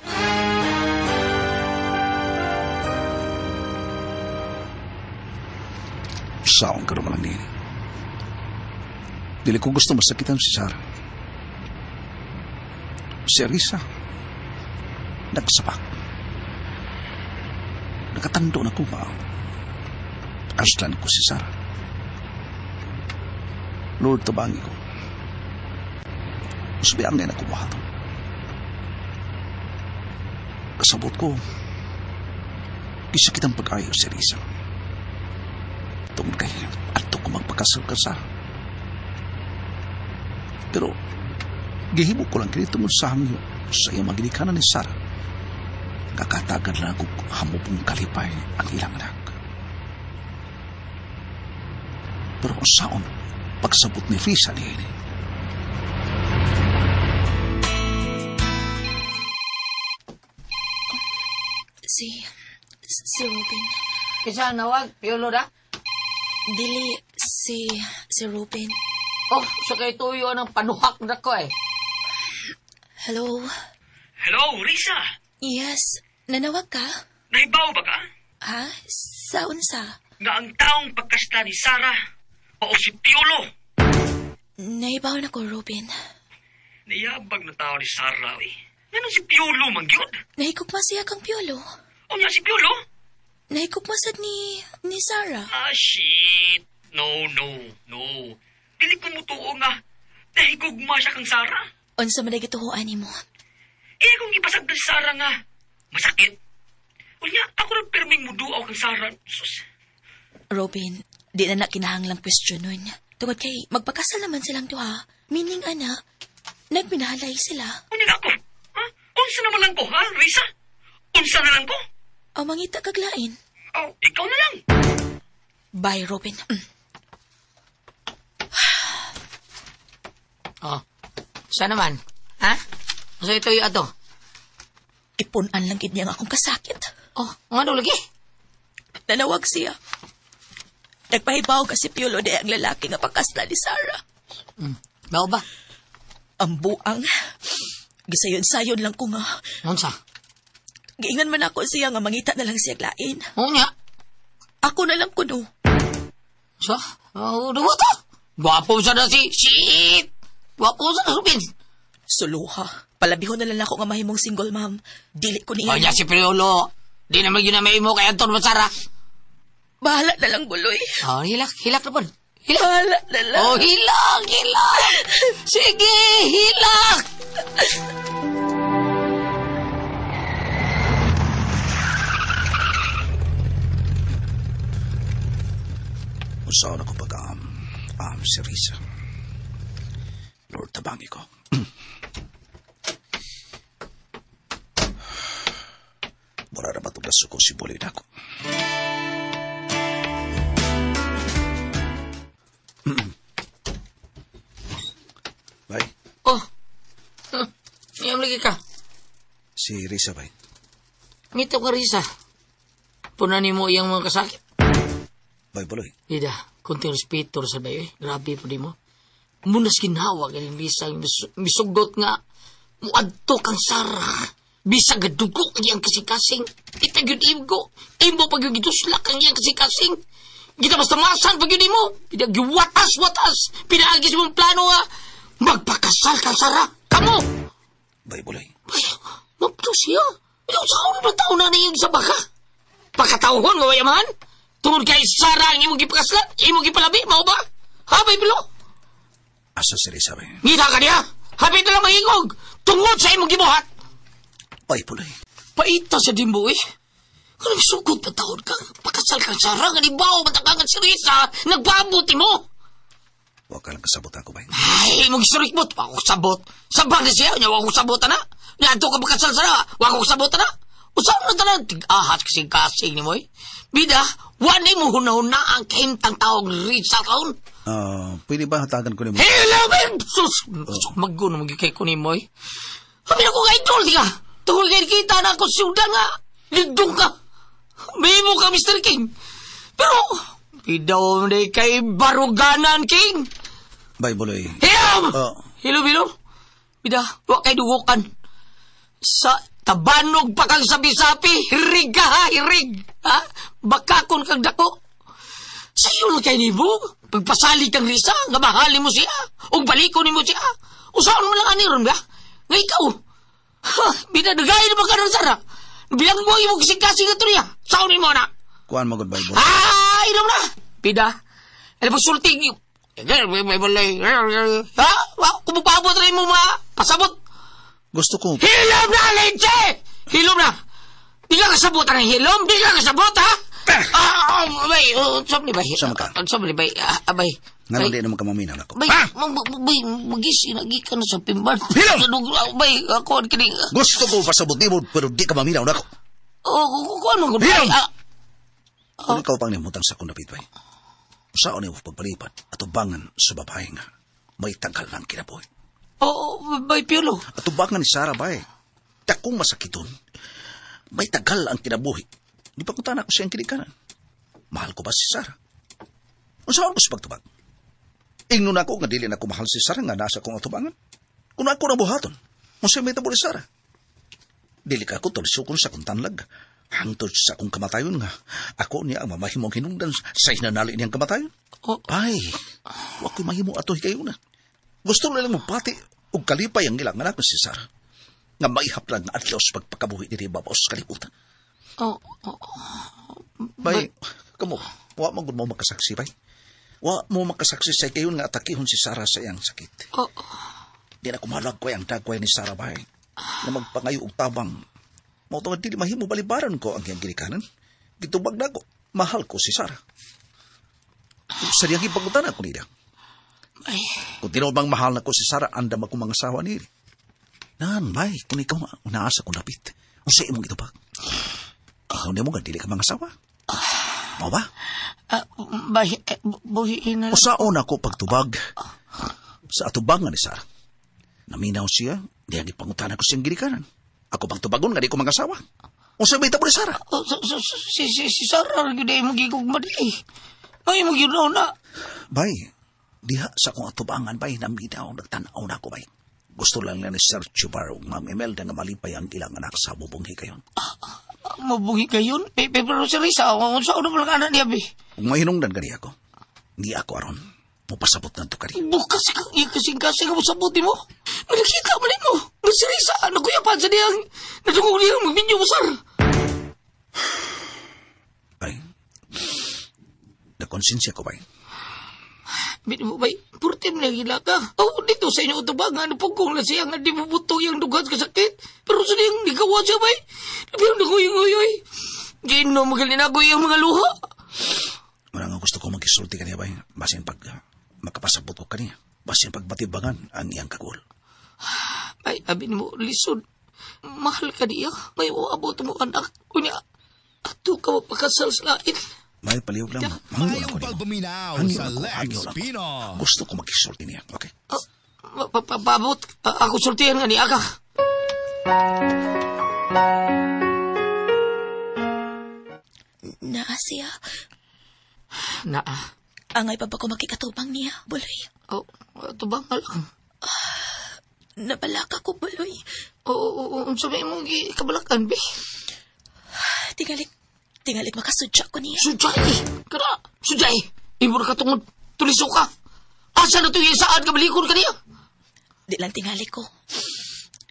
Saon ka naman lang nini. Dili ko gusto masakitan si Sarah. Si Arisa, nagsapak. Nakatando na ko ba? Aslan ko si Sarah. Lord, tabangi ko. Usbiang na ako buhaton. Kasabot ko, gisakit ang pag-ayo si Risa. Tungkol kay ato ko magpakasal ka Sarah. Pero, gihimo ko lang kini tungod sa hangyo sa iyang maginikanan ni Sarah. Kakatagan lang ako hamupong kalipay ang ilang anak. Pero kung saon, pagsabot ni Risa ni ini. Si Robin. Kisa nawag, Piolo na? Dili, si Robin. Oh, sa kay tuyo ng panuhak na ko eh. Hello? Hello, Risa. Yes, nanawag ka? Nahibaw ba ka? Ha? Sa unsa? Nga ang taong pagkasta ni Sarah o si Piolo. Nahibaw na ko, Robin. Niyabag na tao ni Sarah, eh. Ngano si Piolo man gyud? Nahigugma siya kang Piolo. Unya si Piolo? Nahigugma sad ni Sarah. Ah, shit. No, no, no. Dili ko mutuo nga. Nahigugma siya kang Sarah. Unsa man gituhuan nimo? Eh, kung ipasagdan si Sarah nga, masakit. Unya, ako rin pirming muduaw kang Sarah. Sus. Robin, di na na kinahanglang kwestiyonon. Tungod kay magpakasal naman silang duha. Meaning, ana, nagminahalay sila. Unya ako, ha? Unsa naman lang ko, ha, Risa? Unsa na lang ko? O mangita kaglain. Oh, ikaw na lang. Bye, Robin. Oh, saan naman? Ha? So ito yung ato? Ipunan lang gid niya ang akong kasakit. Oh, ano lagi? Nanawag siya. Nagpahibaw kasi Piolo di ang lalaki nga pagkasla ni Sarah. Bao ba? Ang buang. Gisayon-sayon lang ko nga. Unsa? Giingan man ako siya nga mangita na lang siya lain. Oo nga. Ako na lang kuno. Sa? Oh, duwa to. Gwapo sa na si... Shit! Gwapo sa na, Rubin. Suluha. Palabihon na lang ako nga mahimong single ma'am. Dili ko niya. O niya si Piolo. Di naman yun na may mo kay Anton Masara. Bahala na lang, Buloy. Oh, hilak, hilak na po. Hilak. Bahala na lang. Oh, hilak, hilak. Sige, hilak. Usaon ako pag si Risa. Lord, tabangi ko. Mura na matong nasuko si Buloy na ako. Bay. Oh. Ngayam lagi ka. Si Risa, bay. Ngito ka, Risa. Punan ni mo iyang mga kasakit. Bay, Buloy. Ida, kunting respeto sa bayo eh. Grabe po di mo. Munas ginawa galing Risa. Misugot nga. Muadto kang Sara. Bisag dugo ang iyang kasing-kasing. Ita gyud imgo. Imo pag yung gituslak ang iyang kasing-kasing. Kita basta masan pag yun imo. Pinagiwatas-watas. Pinaagis mong plano nga. Magpakasal kang Sara. Kamo! Bay, Buloy. Bay, mapto siya. Ikaw sa ulo na tao na niyong sa baka. Pagkatauhon, mawayamahan. Tungod kay Sara ang imong gipakaslan, imong gipalabi, mao ba? Ha, bay, Bulo? Asa si Risa, bay? Ngita ka niya. Hapit na lang mahingog. Tungod sa imong gibuhat. Bay, Buloy. Paita sa dimbo, eh. Anong sugod pa taon ka? Pakasal kang Sara, nga nibaw, matakangan si Risa, nagpabuti mo. Huwag ka lang kasabot ako, bay. Ay, mong istorik mo, wag ko sabot. Sabang na siya, wag ko sabot na. Niadto ka pakasal Sara, wag ko sabot na. Usaw na tanan, tig-ahat kasing-kasing ni mo, eh. Bida, wani mo huna-huna ang kahimtang tawag Risa kaon. Pwede ba hatagan ko ni mo? Hello, man! Sus! Maguno magigay ko ni mo, eh. Habi na ko ka idol, di ka. Tungkol kay kita na ako siyuda nga. Ligdong ka. May mo ka, Mr. King. Pero, bidaw na kay baruganan, King. Bay, Buloy. Hilom! Hilom, hilom. Bida, wa kay dugukan. Sa tabanog pa kang sabi-sabi, hirig ka ha, hirig. Ha? Baka kun kang dako. Sa iyo lang kay nibo. Pagpasali kang Risa, nga mahali mo siya. O balikon nimo siya. Usaon mo lang aniron ba? Nga ikaw. Ha, bida, nagayin na ba ka nun, Sara? Bilang mo ang imong kasing-kasing ito niya. Saon mo na. Kuan mo, goodbye, Buloy. Ah, inom na. Bida, ano ba sulting? Ha? Kumupabot rin mo mga pasabot. Gusto ko. Hilom na, Leche! Hilom na! Di ka kasabot ang hilom. Di ka kasabot, ha? Bay, saan ni bay? Saan ka? Saan ni bay? Abay. Nga lang di naman kamaminaw na ako. Bay, bay, magis, inagi ka na sa pimban. Hilom! Bay, ako, kini. Gusto ko pasabot ni mo, pero di ka maminaw na ako. Oo, ano ko? Hilom! Kung ikaw pang nimutang sa akong napit, bay. Saan niyo pagpalipat at ubangan sa babae nga may tagal ng kinabuhi. Oo, bay, Piolo. At ubangan ni Sarah, bay. Dakong masakiton. May tagal ang kinabuhi. Di pa kunta na ako siyang kinikanan. Mahal ko ba si Sarah? O saan ko sa pagtubag? Ingnon ako nga dili na ko mahal si Sarah nga nasa kong atubangan. Kung ako nabuhaton, kung siya may tabo ni Sarah. Dili ka ako tulisukon sa kong tanlag. Hangtod sa akong kamatayon nga. Ako niya ang mamahimong hinungdan sa hinanali niyang kamatayon. Oh. Ay, wa ko'y mahimo ato hikayon na. Gusto na lang mo pati og kalipay ang ilang anak si Sarah. Nga maihap lang nga adlaw sa pagpakabuhi ni babaw sa kalibutan. Oh. Bay, kamo, wa man gud mo makasaksi, bay. Wa mo makasaksi sa kayon nga atakihon si Sarah sa iyang sakit. Oh. Di na kumalag ko ang dagway ni Sarah, bay. Nga magpangayo og tabang. Mao to dili mahimo balibaran ko ang iyang ginikanan. Gitubag na ko. Mahal ko si Sarah. Sa diyang ipagutan ako nila. Ay. Kung tinuod bang mahal na ko si Sarah, andam ako mga asawa nila. Nan, bay, kung ikaw unaasa kong dapit, unsa imong itubag? Ikaw nimo nga dili ka mga asawa. Mao ba? Bay, buhiin na lang. Usaon ako pagtubag sa atubangan ni Sarah. Naminaw siya, diyang ipangutana ko siyang ginikanan. Ako bang tubagon nga di ko mga asawa? Unsa may tabo ni Sarah? Oh, si Sarah, gyud ay magigugma di. Ay, magyunaw na. Bay, diha sa akong atubangan, bay, naminaw, nagtanaw na ako, bay. Gusto lang na ni Sir Chubar ug Ma'am Imelda nga malipay ang ilang anak sa bubong hikayon. Mabungi kayon? Pero si Risa, unsa una pa lang anak niya, bay? Kung mahinungdan gani ako, ni ako aron. Mupasabot na to kani. Bukas ka, iyang kasing-kasing ang sabuti mo. Nakita mo mo. Nga si Risa, nakuyapan sa diyang, natungog niyang magbinyo mo, sir. Ay, nakonsensya ko ba? Bini mo ba'y, purtim na gila ka. Oh, dito sa inyo ito ba, nga napugkong na siya, nga di mo butong yung dugan sa kasakit. Pero sa diyang nikawa siya ba'y, napiyang naguyoy-uyoy. Gino, magaling ako yung mga luha. Wala nga gusto ko magkisulti kaniya ba'y, basin pag makapasabot ko kaniya. Basin pagbatibangan ang iyang kagul. Ay, abi mo, lisod. Mahal ka niya. May uabot mo anak. Kunya, ato ka mapakasal sa lain. May palihog lang. Mayong pagpaminaw sa Lex Pino. Gusto ko magkisulti niya, okay? Pabot, ako sultihan nga niya ka. Naa siya. Naa. Angay pa ba ko makikatubang niya, Buloy? Oh, tubang nga lang. Nabalaka ko, Buloy. Oo, unsa may imong kabalakan, be? Tingalik makasudya ko niya. Sudyay! Kana, sudyay! Imo na katungod, tuliso ka. Asa na ito yung saan ka balikon ka niya? Di lang tingali ko.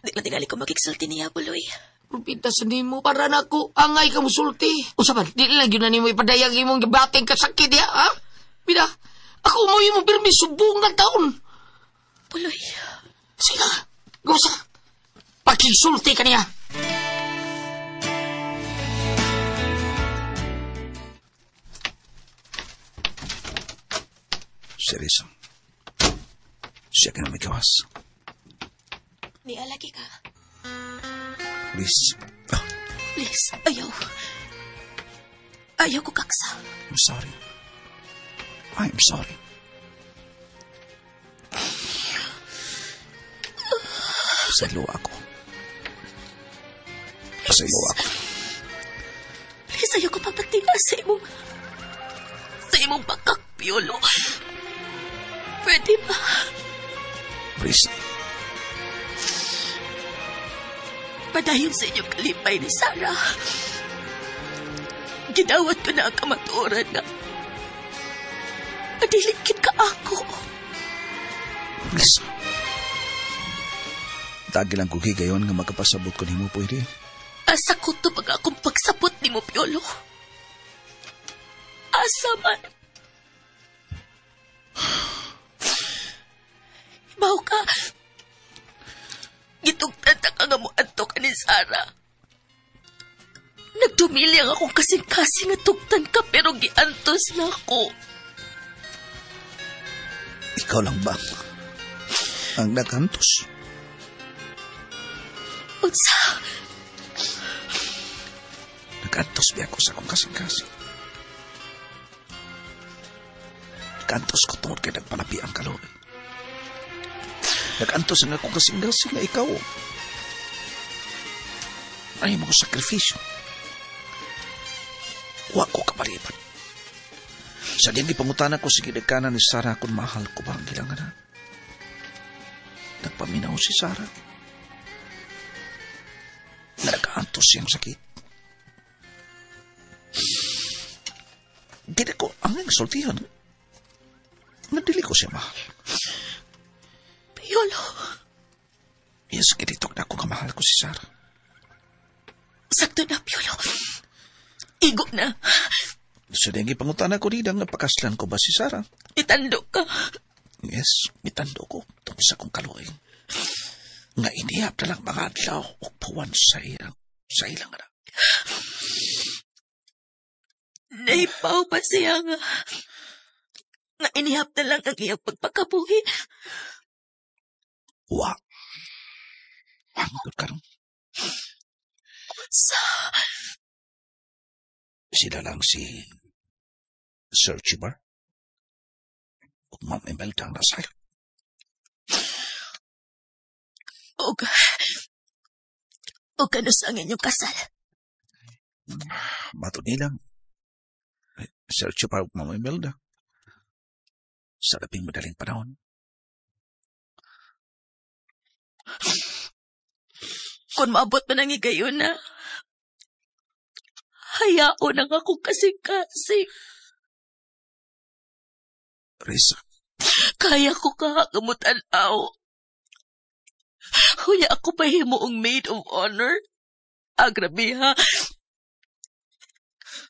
Di lang tingali ko makiksulti niya, Buloy. Rupita sa nimo, para na ako, angay ka musulti. Usapan, di lang yun na nimo ipadayag imong gibating kasakit niya, ha? Bida, ako mo yung pirmi subong na taon. Buloy. Sige, gusa. Pakisulti ka niya. Seryoso. Siya ka na may gawas. Nialagi ka. Please. Oh. Please, ayaw. Ayaw ko kaksa. I'm sorry. I'm sorry. Pasaylo ako. Pasaylo ako. Please, ayaw ko papatinga sa imong bakak, Piolo. Pwede ba? Please. Padayon sa inyong kalipay ni Sarah. Gidawat ko na ang kamatuoran na madilikit ka ako. Please. Tagi lang ko higayon nga makapasabot ko nimo pwede. Asa ko to pag akong pagsabot nimo, Piolo. Asa man. Ibaw ka. Gitugtan ka nga mo anto ka ni Sarah. Nagdumilyang akong kasing-kasing nga tugtan ka pero giantos na ako. Ikaw lang ba ang nagantos? Unsa? Nagantos biya ako sa akong kasing-kasing. Nagantos ko tungod kay nagpalapi ang kaloy. Nagantos ang akong kasing-kasing na ikaw. Ay mo sakripisyo. Wa ko kapalipan. Sa diyang gipangutana ko sa gidagkanan ni Sarah kung mahal ko ba ang gilanganan. Nagpaminaw si Sarah. Nagkaantos siyang sakit. Dili ko ang sultihan. Nadili ko siya mahal. Piolo. Yes, ginitok na ako kamahal ko si Sarah. Sakto na, Piolo. Igo na. So, diyang gipangutana ko nila nga pakaslan ko ba si Sarah? Itando ka. Yes, mitando ko tungkol sa akong kaluoy. Nga inihap na lang mga adlaw o puwan sa ilang anak. Naipaw pa siya nga. Nga inihap na lang ang iyang pagpakabuhi. Wa. Hangtod karon. Sa... Sila lang si Sir Chibar ug Ma'am Imelda ang nasayo. Og kano sa ang inyong kasal? Mato nilang Sir Chibar ug Ma'am Imelda sa labing madaling panahon. Kung maabot man ang higayon na, hayao na nga akong kasing-kasing. Risa. Kaya ko kakamutan-aw. Hunya ako pahimo ang maid of honor. Ah, grabe ha.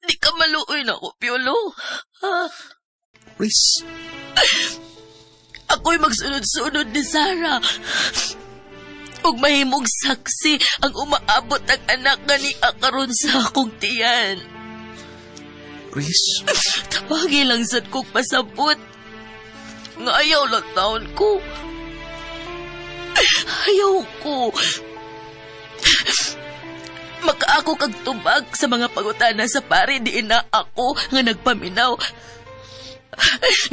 Di ka maluoy na ako, Piolo. Ha? Riz. Ako'y magsunod-sunod ni Sarah. Ug mahimong saksi ang umaabot ang anak nga ni karon sa akong tiyan. Riz. Tawagi lang sad kong pasabot. Nga ayaw lang taon ko. Ayaw ko. Makaako kag tubag sa mga pangutana sa pare di na ako nga nagpaminaw.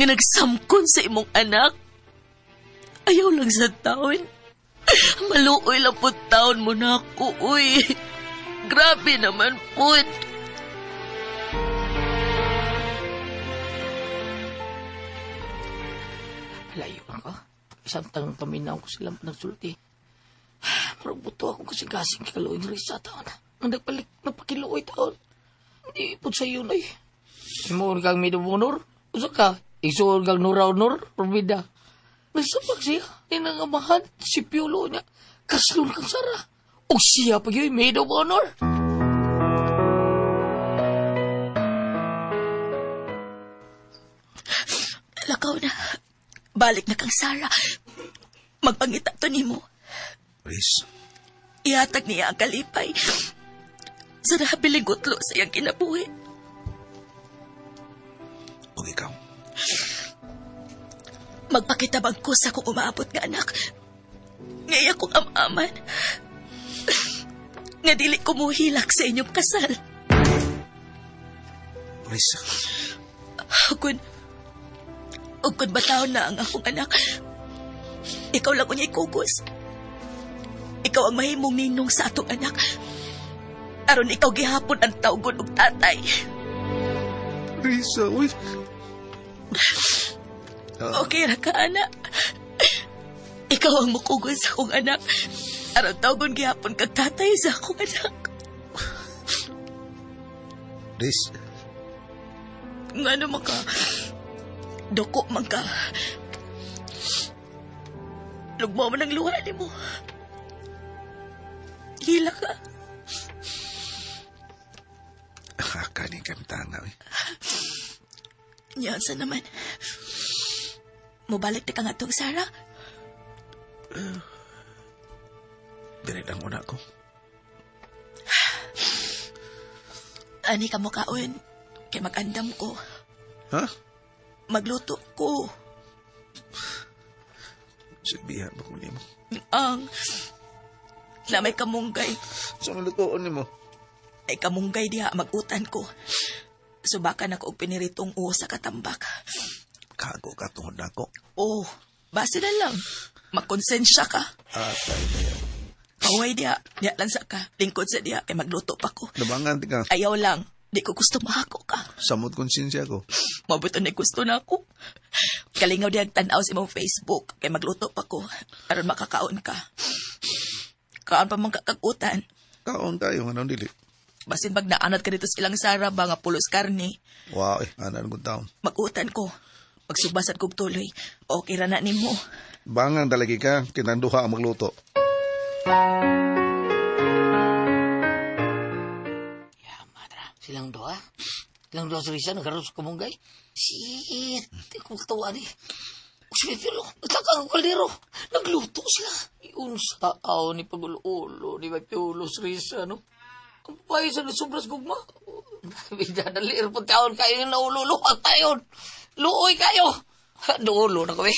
Nga nagsamkon sa imong anak. Ayaw lang sa taon. Maluoy lang po taon mo na ako, uy. Grabe naman po. Layo ka. Isang tang paminaw ko silang nagsulti. Murag buto ako kasing-kasing kikaluoy ni Risa taon. Ang nagpalik, nagpakiluoy taon. Hindi po sa iyo na eh. Imuon kang maid of honor? Usa ka? Isuon kang Nora Honor? Probida. Nagsabak siya. Ninangamahan si Piolo niya. Kaslon kang Sara. O siya pa yun, maid of honor. Lakaw na. Balik na kang Sarah. Magpangita to nimo. Riz. Ihatag niya ang kalipay. Sa nahabiling gutlo sa iyang kinabuhi. O ikaw? Magpakitabang ko sa akong umaabot nga anak. Ngaya kong amaman. Nga dili ko muhilak sa inyong kasal. Riz. Ugkon bataon na ang akong anak. Ikaw lang unya'y kukos. Ikaw ang mahimong ninong sa atong anak. Aron ikaw gihapon ang tawgon og tatay. Risa, uy. Okay ra ka, anak. Ikaw ang mukugol sa akong anak. Aron tawgon gihapon kag tatay sa akong anak. Riz. Ngano man ka? Duko man ka. Lugmo man ang luha nimo. Hila ka. Kani kami tanga, eh. Yan sa naman. Mubalik na ka nga tong Sarah. Dili lang una ko. Ani ka mo kaon. Kay mag-andam ko. Ha? Magluto ko. Sabihan ba ko nimo? Ang na may kamunggay. Sa malutoon nimo? Ay kamunggay diha mag-utan ko. Subakan ako og piniritong uo sa katambak. Kago ka tungod nako. Oh, base na lang. Makonsensya ka. Atay tayo. Paway diha. Diha lang sa ka. Lingkod sa diha. Kay magluto pa ko. Nabangan ti ka. Ayaw lang. Di ko gusto mahako ka. Samot konsensya ko. Mabuto na gusto na ako. Kalingaw diha tanaw sa imong Facebook. Kay magluto pa ko. Aron makakaon ka. Kaon pa man kakagutan. Kaon tayo. Anong dili? Basin pag naanat ka dito sa ilang Sara ba nga pulos karne. Wow, eh. Anan kong taon. Magutan ko. Pagsubasad kog tuloy. Okay ra na nimo. Bangang talagi ka. Kinanduha ang magluto. Ya, madra. Silang doa. Silang doa sa Risa, nagkaroon sa kumunggay. Shit! Di ko katawa ni. Si Piolo, nagtakang ang kaldero. Nagluto sila. Iun sa tao ni Pagulo-ulo, ni Piolo sa Risa, no? Ang babae sa nasubras gugma. Bida, dali, po taon kayo yung naululuhag tayo. Luoy kayo. Dulo na kami.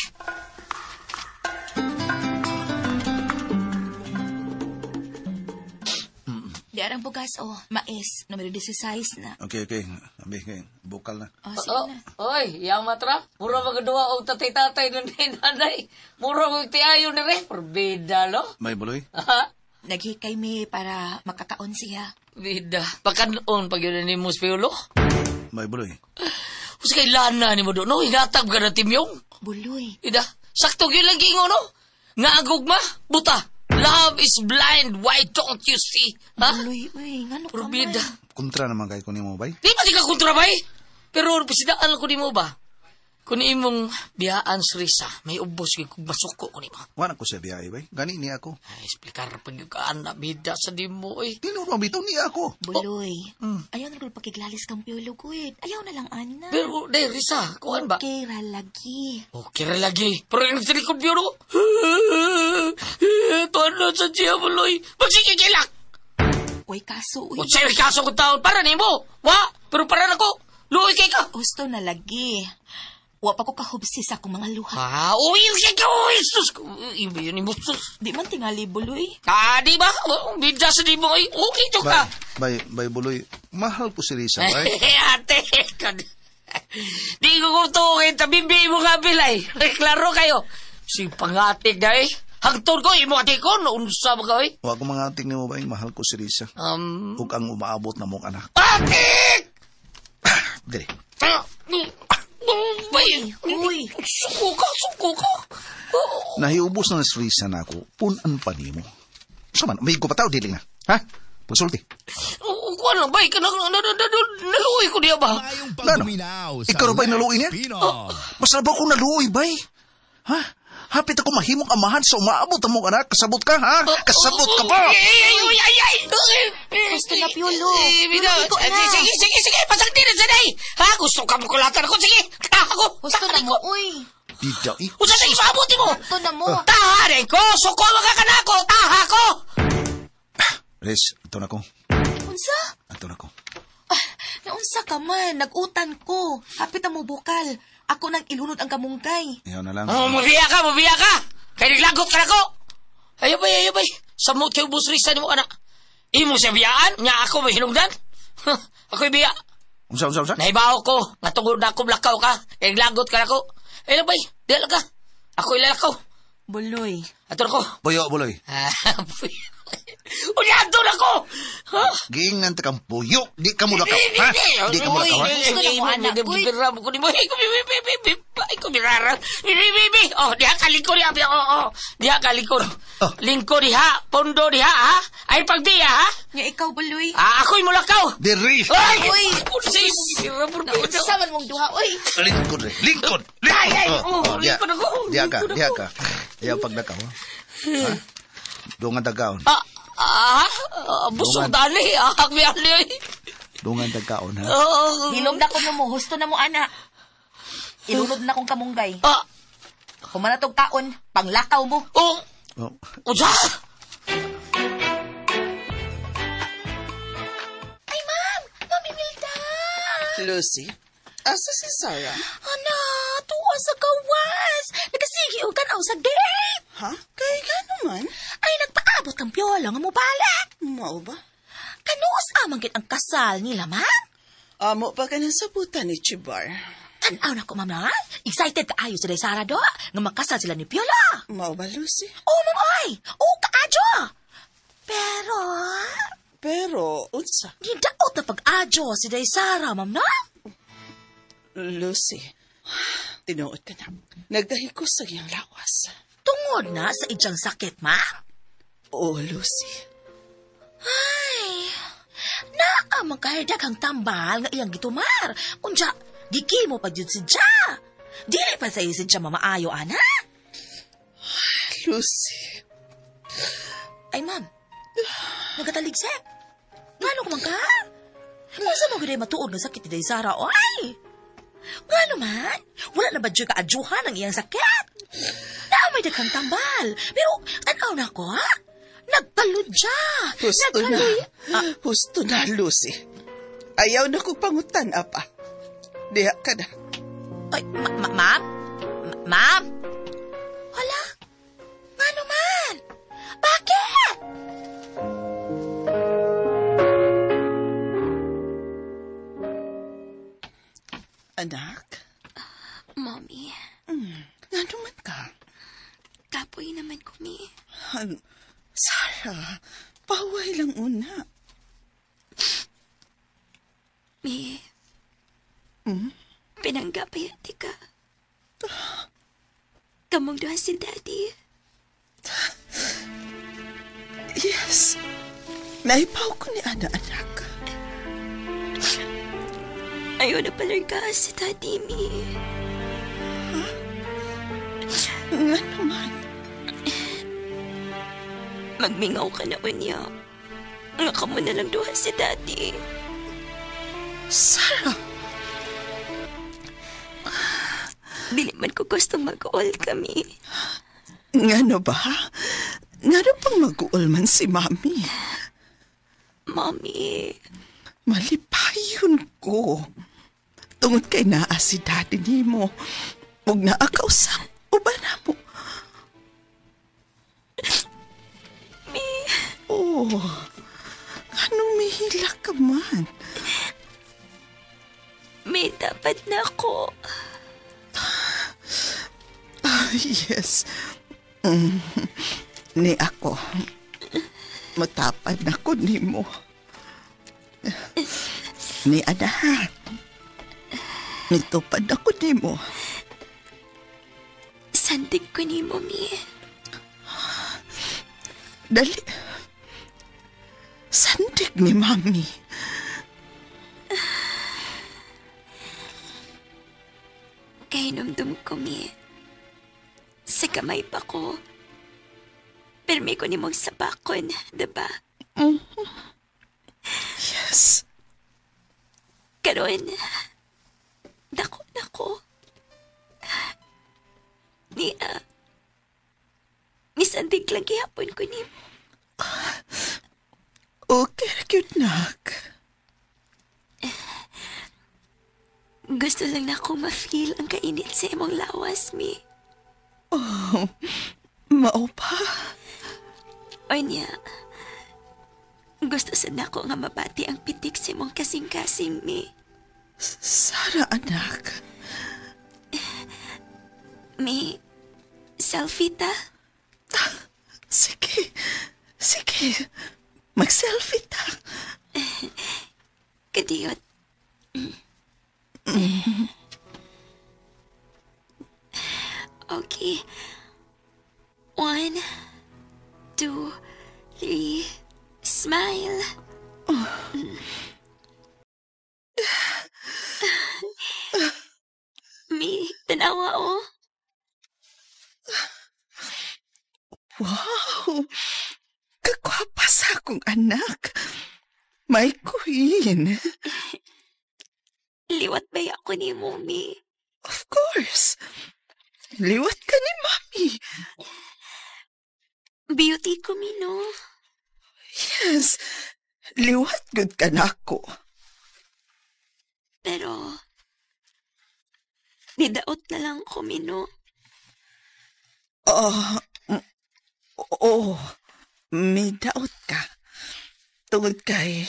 Di arang bugas o, mais, numero 16 na. Okay, okay. Abi, okay. Bukal na. O, sige na. Oy, yang matra. Mura magduwa og tatay-tatay na nanay. Mura mag tiayo na rin. Perbida, no? May buloy? Ha? Naghikay mi para makakaon siya. Bida. Pagkanoon pag yun ni Mus Piolo. May buloy. Us kay lana ni mo do, no? Hinatag ka na timyong. Buloy. Ida, sakto gyud lang gingo, no? Nga agugma, buta. Love is blind, why don't you see? Ha? Buloy, uy, ngano ka man? Perbida. Kontra naman kay ko nimo, bay. Di ba di ka kontra, bay? Pero pasidaan ko di mo ba? Kung imong biyaan si Risa, may ubos kay kung masuko ko nimo. Wala ko siya biyay, bay. Gani niya ako. Ay, explicar pag yung kaan na bida sa dimo, eh. Tinuod mo bitaw niya ako. Buloy, ayaw na kong pakiglalis kang Piolo, guid. Ayaw na lang, Ana. Pero, day, Risa, kuhan ba? Okay ra lagi. Okay ra lagi. Pero yung silikod Piolo, tuwan na sa siya, Buloy. Magsige, kilak! Uy, kaso, uy. O sa'yo, kaso kong taon, para nimo. Wa, pero para nako. Luoy kay ka. Gusto na lagi. Wa pa ko kahubsi sa akong mga luha. Ah, uy, siya ka, uy, sus. Iba yun, imo, sus. Di man tingali, Buloy. Ah, di ba? Bida sa di mo, ay, okay, ito ka. Bay, Buloy, mahal ko si Risa, bay. Ate, di ko kutukin, tabibi mo nga, bilay. Klaro kayo. Si pangatik na, eh. Hangtod ko, imo ate ko, unsa ba ka, eh? Wa ko mga atik nimo, bay, mahal ko si Risa. Ug ang umaabot na mong anak. Atik! Dili. Bay! Uy! Suko ka, suko ka. Nahiubos na si Risa na ako, punan pa nimo. Sa man, may ko pa tao, dili na. Ha? Pagsulti. Kuan lang, bay, naluoy ko niya ba? Ano? Ikaw ba'y naluoy niya? Mas na ba akong naluoy, bay? Ha? Hapit ako mahimong amahan sa umaabot ang mong anak. Kasabot ka, ha? Kasabot ka ba? Ay, ay, ay, ay, ay! Gusto na, Piolo. Sige, sige, sige. Pasagdi na sanay. Ha? Gusto ka mo kulatan ako. Sige, taha ko. Gusto na mo, uy. Bida, eh. Usa sa ipaabot mo. Gusto na mo. Taha rin ko. Suko mga kanako. Taha ko. Riz, ato na ko. Unsa? Ato na ko. Naunsa ka man. Nag-utan ko. Hapit na mo bukal. Ako nang ilunod ang kamungkay. Iyaw na lang. Oh, mabiya ka, mabiya ka. Kaya naglagot ka na ko. Ayaw bay, ayaw bay. Samot kayo busrisa ni mo, anak. Imo siya biyaan, nya ako may hinungdan. Ako'y biya. Unsa, unsa, unsa? Nahibaw ko. Nga tungod na ako, blakaw ka. Kaya naglagot ka na ko. Ayaw bay, di lang ka. Ako ilalakaw. Buloy. Ato na ko. Buyo, buloy. Unya, ato na ko! Ha? Giingan ta kang puyo. Di ka mo lakaw, ha? Di ka mo lakaw, ha? Gusto na mo, anak. Uy. Oh, diha ka lingkod diha. Oo, diha ka lingkod. Lingkod diha, pondo diha, ha? Ay pagdiya, ha? Nya ikaw, Buloy. Ah, ako'y mulakaw. Diri. Ay! Uy. Unsa man mong duha, uy. Lingkod, re. Lingkod. Ay, ay, Oh, oh, lingkod ako. Diha ka, diha ka. Ayaw paglakaw, ha? Dungan dagkaon. Busog dali. Akmi-ali. Dungan dagkaon, ha? Hilom na ko mo. Husto na mo, anak. Ilunod na kong kamunggay. Kumanatog kaon, panglakaw mo. Oh. Unsa? Ay, ma'am! Mami Milda! Lucy, asa si Sarah? Ana, tuwa sa gawas. Nakasigi og tan-aw sa gate. Ha? Kay gano man? Ay, nagpaabot ang Piolo nga mobalik. Mao ba? Kanuos amang gid ang kasal nila, ma'am? Amo pa ka ng sabutan ni Chibar. Tan-aw na ko, ma'am, ha? Excited kaayo sila Sarah do nga makasal sila ni Piolo. Mao ba, Lucy? Oo, ma'am, oy. Oo, kaadyo. Pero, unsa? Gidaot na pag-adyo si Day Sarah, ma'am, na? Lucy, tinuod ka na. Nagdahiko sa iyang lawas. Tungod na sa idyang sakit, ma'am? Oo, Lucy. Ay, naa man kahidaghang tambal nga iyang gitumar. Unja, gikimo pa jud si Ja. Dili pa sa si Ja mamaayo, ana. Lucy. Ay, ma'am. Nagataligsik. Ngano ko man ka? Unsa mo gid matuod nga sakit ni Day Sarah, oy? Ngano man? Wala na ba dyan kaadyohan ang iyang sakit? Naa may daghang tambal. Pero, tanaw na ko, ha? Nagtalod siya. Husto na. Husto na, Lucy. Ayaw na kong pangutan, apa. Diha ka na. Ay, ma'am? Ma'am? Hala? Ngano man? Bakit? Anak? Mommy. Ngano man ka? Kapoy naman ko, mi. Sarah, paway lang una. Mi. Pinanggapayati ka. Kamong duha si Daddy. Yes. Naipaw ko ni Ana, anak. Ayaw na pala ka si Daddy, mi. Nga naman. Magmingaw ka na, unya. Nga kamo na lang duha si Daddy. Sarah! Dili man ko gustong mag-uol kami. Ngano ba? Ngano pang mag-uol man si Mami? Mami. Malipayon ko. Tungod kay naa si Daddy nimo. Ug naa ka usab. Uban na mo. Mi. Oh. Anong mihila ka man? May dapat na ako. Ah, yes. Ni ako. Matapad na ko nimo. Ni ana. Nitupad na ko nimo. Sandig ko nimo, Mi. Dali. Sandig ni Mami. Kahinumdum ko, Mi. Sa kamay pa ko. Pero may ko ni mong sabakon, diba? Mm-hmm. Yes. Karon, dako na ko. Niya, misandig lang gihapon ko nimo. Okay, cute nak. Gusto lang na ako ma-feel ang kainit sa imong lawas, Mi. Oh, mao pa? Onya, gusto sad nako nga mabati ang pitik sa imong kasing-kasing, Mi. Sarah, anak. Mi, selfie ta? Sige, sige. Mag-selfie ta. Kadiyot. Okay. 1, 2, 3, smile. Oh. Mi, tanawa oh. Wow! Kakwapa sa akong anak. My queen. Liwat ba ako ni Mommy? Of course. Liwat ka ni Mommy. Beauty ko, mi, no? Yes. Liwat good ka na ako. Pero, nidaot na lang ko, mi, no? Oh, may daot ka. Tungod kay,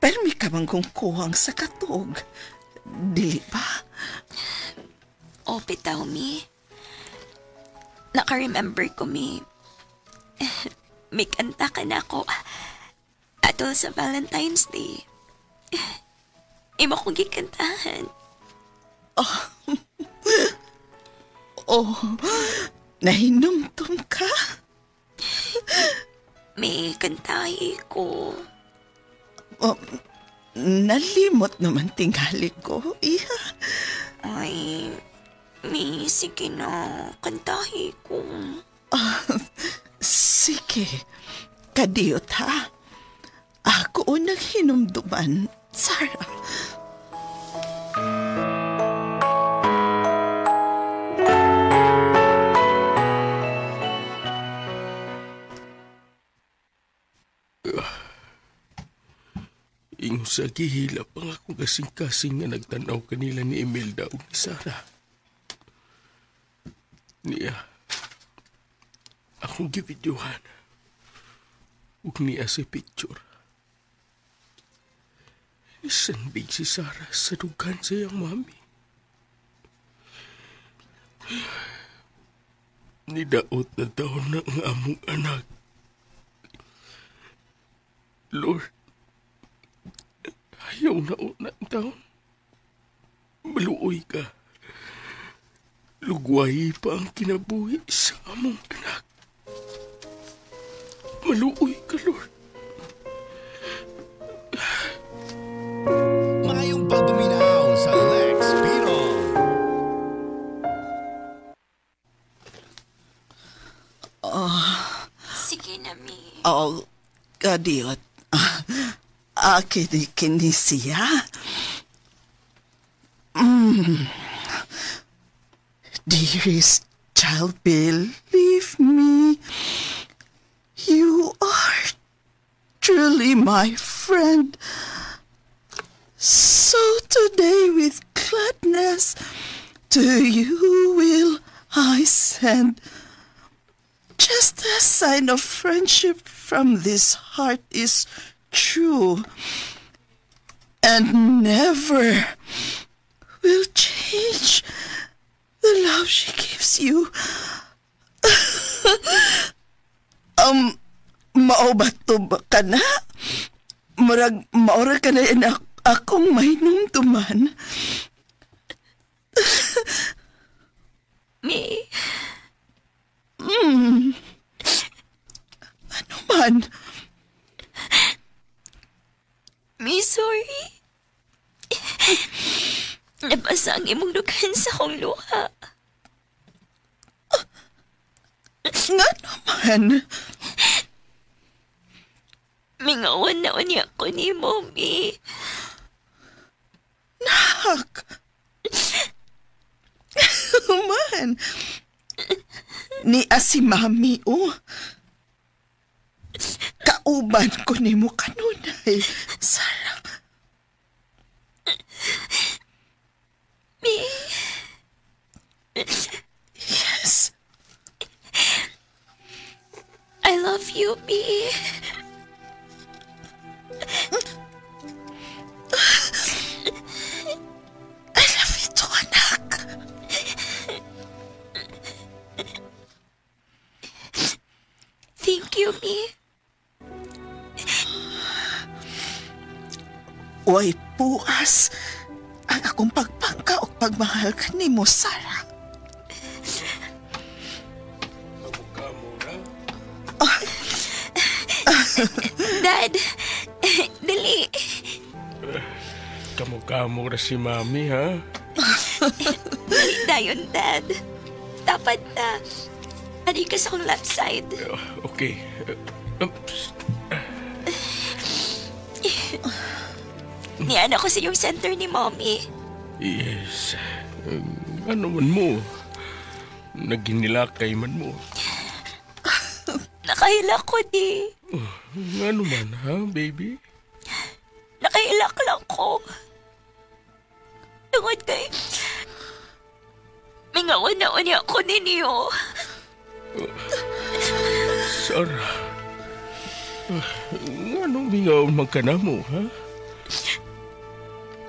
pero may kamang kong kuwang sa katog. Dili ba? O, bitaw, mi. Naka-remember ko, mi. May kanta ka na ako. Atol sa Valentine's Day. Imo kong gikantahan. Oh. Oh, nahinumtum ka? May kantahi ko. Oh, nalimot naman tingali ko, iha. Ay, may sige na, kantahi ko. Sige, kadiyot ha. Ako unang hinumduman, Sarah. Ingon sa gihila pa nga akong kasing-kasing nga nagtanaw kanila ni Imelda o ni Sarah. Niya, akong givideohan. Ug niya si picture. Nisandig si Sarah sa dugan sa iyang mami. Nidaot na taon na ang among anak. Lord, ayaw na unang taon. Maluoy ka. Lugwahi pa ang kinabuhi sa among anak. Maluoy ka, Lord. Maayong pagpaminaw sa Lex Pino. mi. Oh, kadiyot. Kini siya. Dearest child, believe me, you are truly my friend. So today with gladness to you will I send just a sign of friendship from this heart is true and never will change the love she gives you. Mao ba to ba ka na? Murag maura ka na anak akong mahinumduman. Mi. Ano man? Mi, sorry. Nabasa ang imong dughan sa akong luha. Nga naman. Mingawan na unya ko ni Mommy. Nak. Man. Ni si Mami, oh. Kauban ko ni mo kanunay, Sarah. Mi. Yes. I love you, Mi. I love you too, anak. Thank you, Mi. Way puas ang akong pagpangka o pagmahal kanimo, Sarah. Dad, dali. Kamukha-mo ra si Mami, ha? Dali dayon, Dad. Dapat na. Adi ka sa akong left side. Okay. Oops. Niyan ako sa iyong center ni Mommy. Yes. Ano man mo? Naginilakay man mo. Nakahilak ko, di. Ano man, ha, baby? Nakahilak lang ko. Tungod kay... Mingawan na unya ako ninyo. Sarah. Anong mingawan man ka na mo, ha?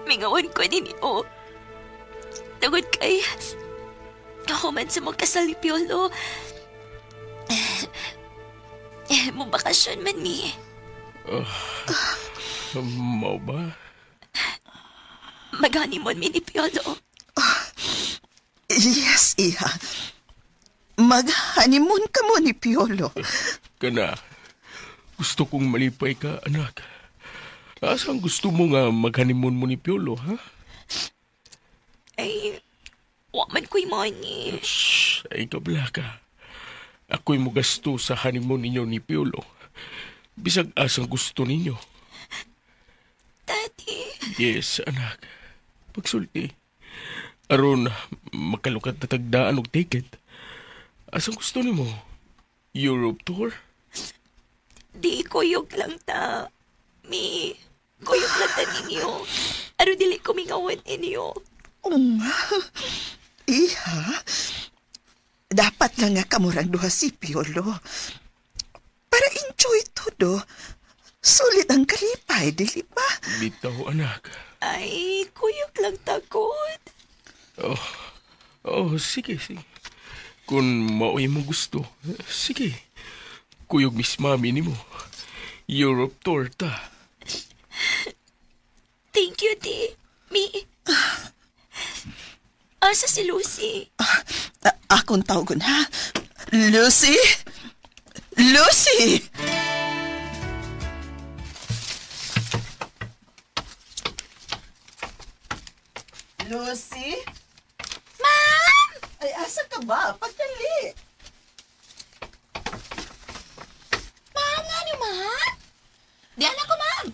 Mingawan ko ninyo. Tungod kay... Ako man sa magkasal ni Piolo. Mubakasyon man mi. Mau ba? Mag-honeymoon mi ni Piolo. Yes, iha. Mag-honeymoon ka mo ni Piolo. Kana, gusto kong malipay ka, anak. Asang gusto mo nga mag-honeymoon mo ni Piolo, ha? Ay, wa man ko'y money. Shhh, ay kabla ka. Ako'y mo gasto sa honeymoon ninyo ni Piolo. Bisag asang gusto ninyo. Daddy. Yes, anak. Pagsulti. Aron, makalukat na tagdaan og ticket. Asang gusto nimo? Europe tour? Di, kuyog lang ta. Mi, kuyog lang ta ninyo. Aron dili ko mingawan ninyo. Iha, dapat lang nga kamurang duha si Piolo. Para enjoy todo. Sulit ang kalipay, dili ba? Bitaw, anak. Ay, kuyog lang tagod. Oh, sige, sige. Kung maoy mo gusto, sige. Kuyog miss mami nimo. Europe tour ta. Thank you, di. Mi. Asa si Lucy? Akong tawagon, ha? Lucy? Lucy! Lucy? Ma'am! Ay, asa ka ba? Pagdali. Diyan ako, ma'am.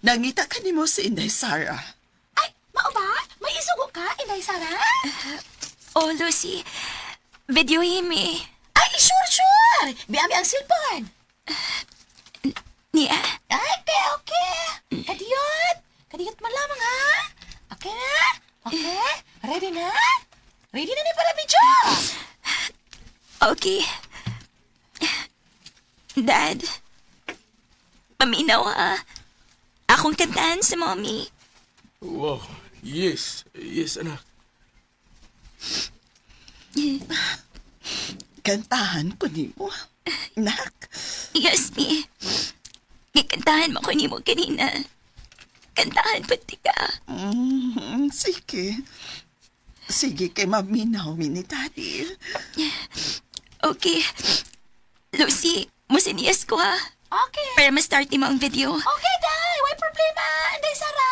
Nangita ka nimo si Inday Sara. Ay, mao ba? May isugo ka, Inday Sara? Oh, Lucy. Videohin me. Ay, sure, sure. Biami ang cellphone. Niya. Okay, okay. Kadiyot. Kadiyot man lamang, ha? Okay na? Okay? Ready na? Ready na ni para video? Okay. Dad, paminaw ha. Akong kantahan sa mommy. Wow. Yes. Yes, anak. Kantahan ko nimo. Nak, Yes, mi. Gikantahan mo ko nimo kanina. Kantahan pati ka. Sige. Sige kay maminaw mi ni Daddy. Okay. Lucy, musiniyas ko ha. Okay. Para ma-start mo ang video. Okay, Day. Way problema, Inday Sara.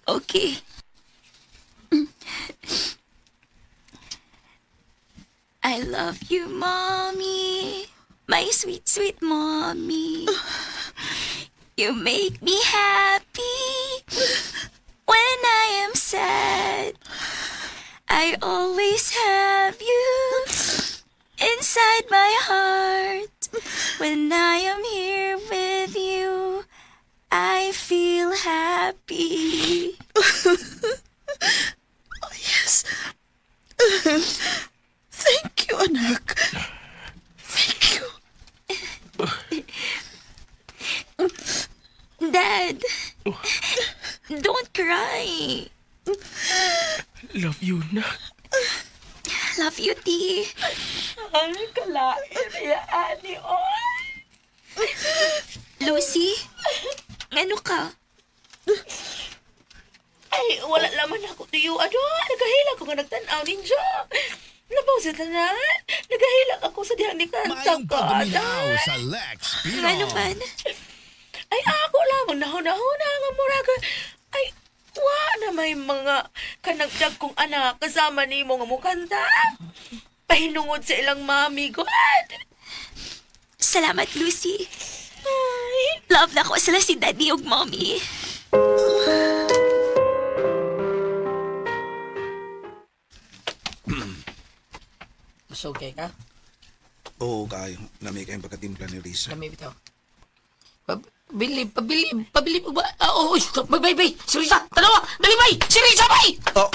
Okay. I love you, Mommy. My sweet, sweet mommy. You make me happy when I am sad. I always have you inside my heart. When I am here with you, I feel happy. Oh, yes. Thank you, anak. Thank you. Dad, don't cry. Love you, nak. Love you, T. Ang kalain, ani, oy. Lucy, ano ka? Ay, wala laman ako tuyo. Ano, nagahilak ko nga nagtanaw ninyo. Labaw sa tanan. Nagahilak ako sa dihang ni kanta Maayong ko. pagduminaw sa Lex Pino. Ano man? Ay, ako lamang nahuna-huna nga murag. Ay, wa na may mga kanagdag kong anak kasama nimo nga mukanta. Pahinungod sa ilang mami, God. Salamat, Lucy. Ay, Love na ko sila si Daddy ug Mommy. Mas okay ka? Oo, kayo. Lami kayong pagkatimpla ni Risa. Lami bitaw. Pabili, pabili, pabili mo ba? Ah, oh, oh, bay, bay, bay! Si Risa! Tanawa! Dali, bay! Si Risa, bay! Oh,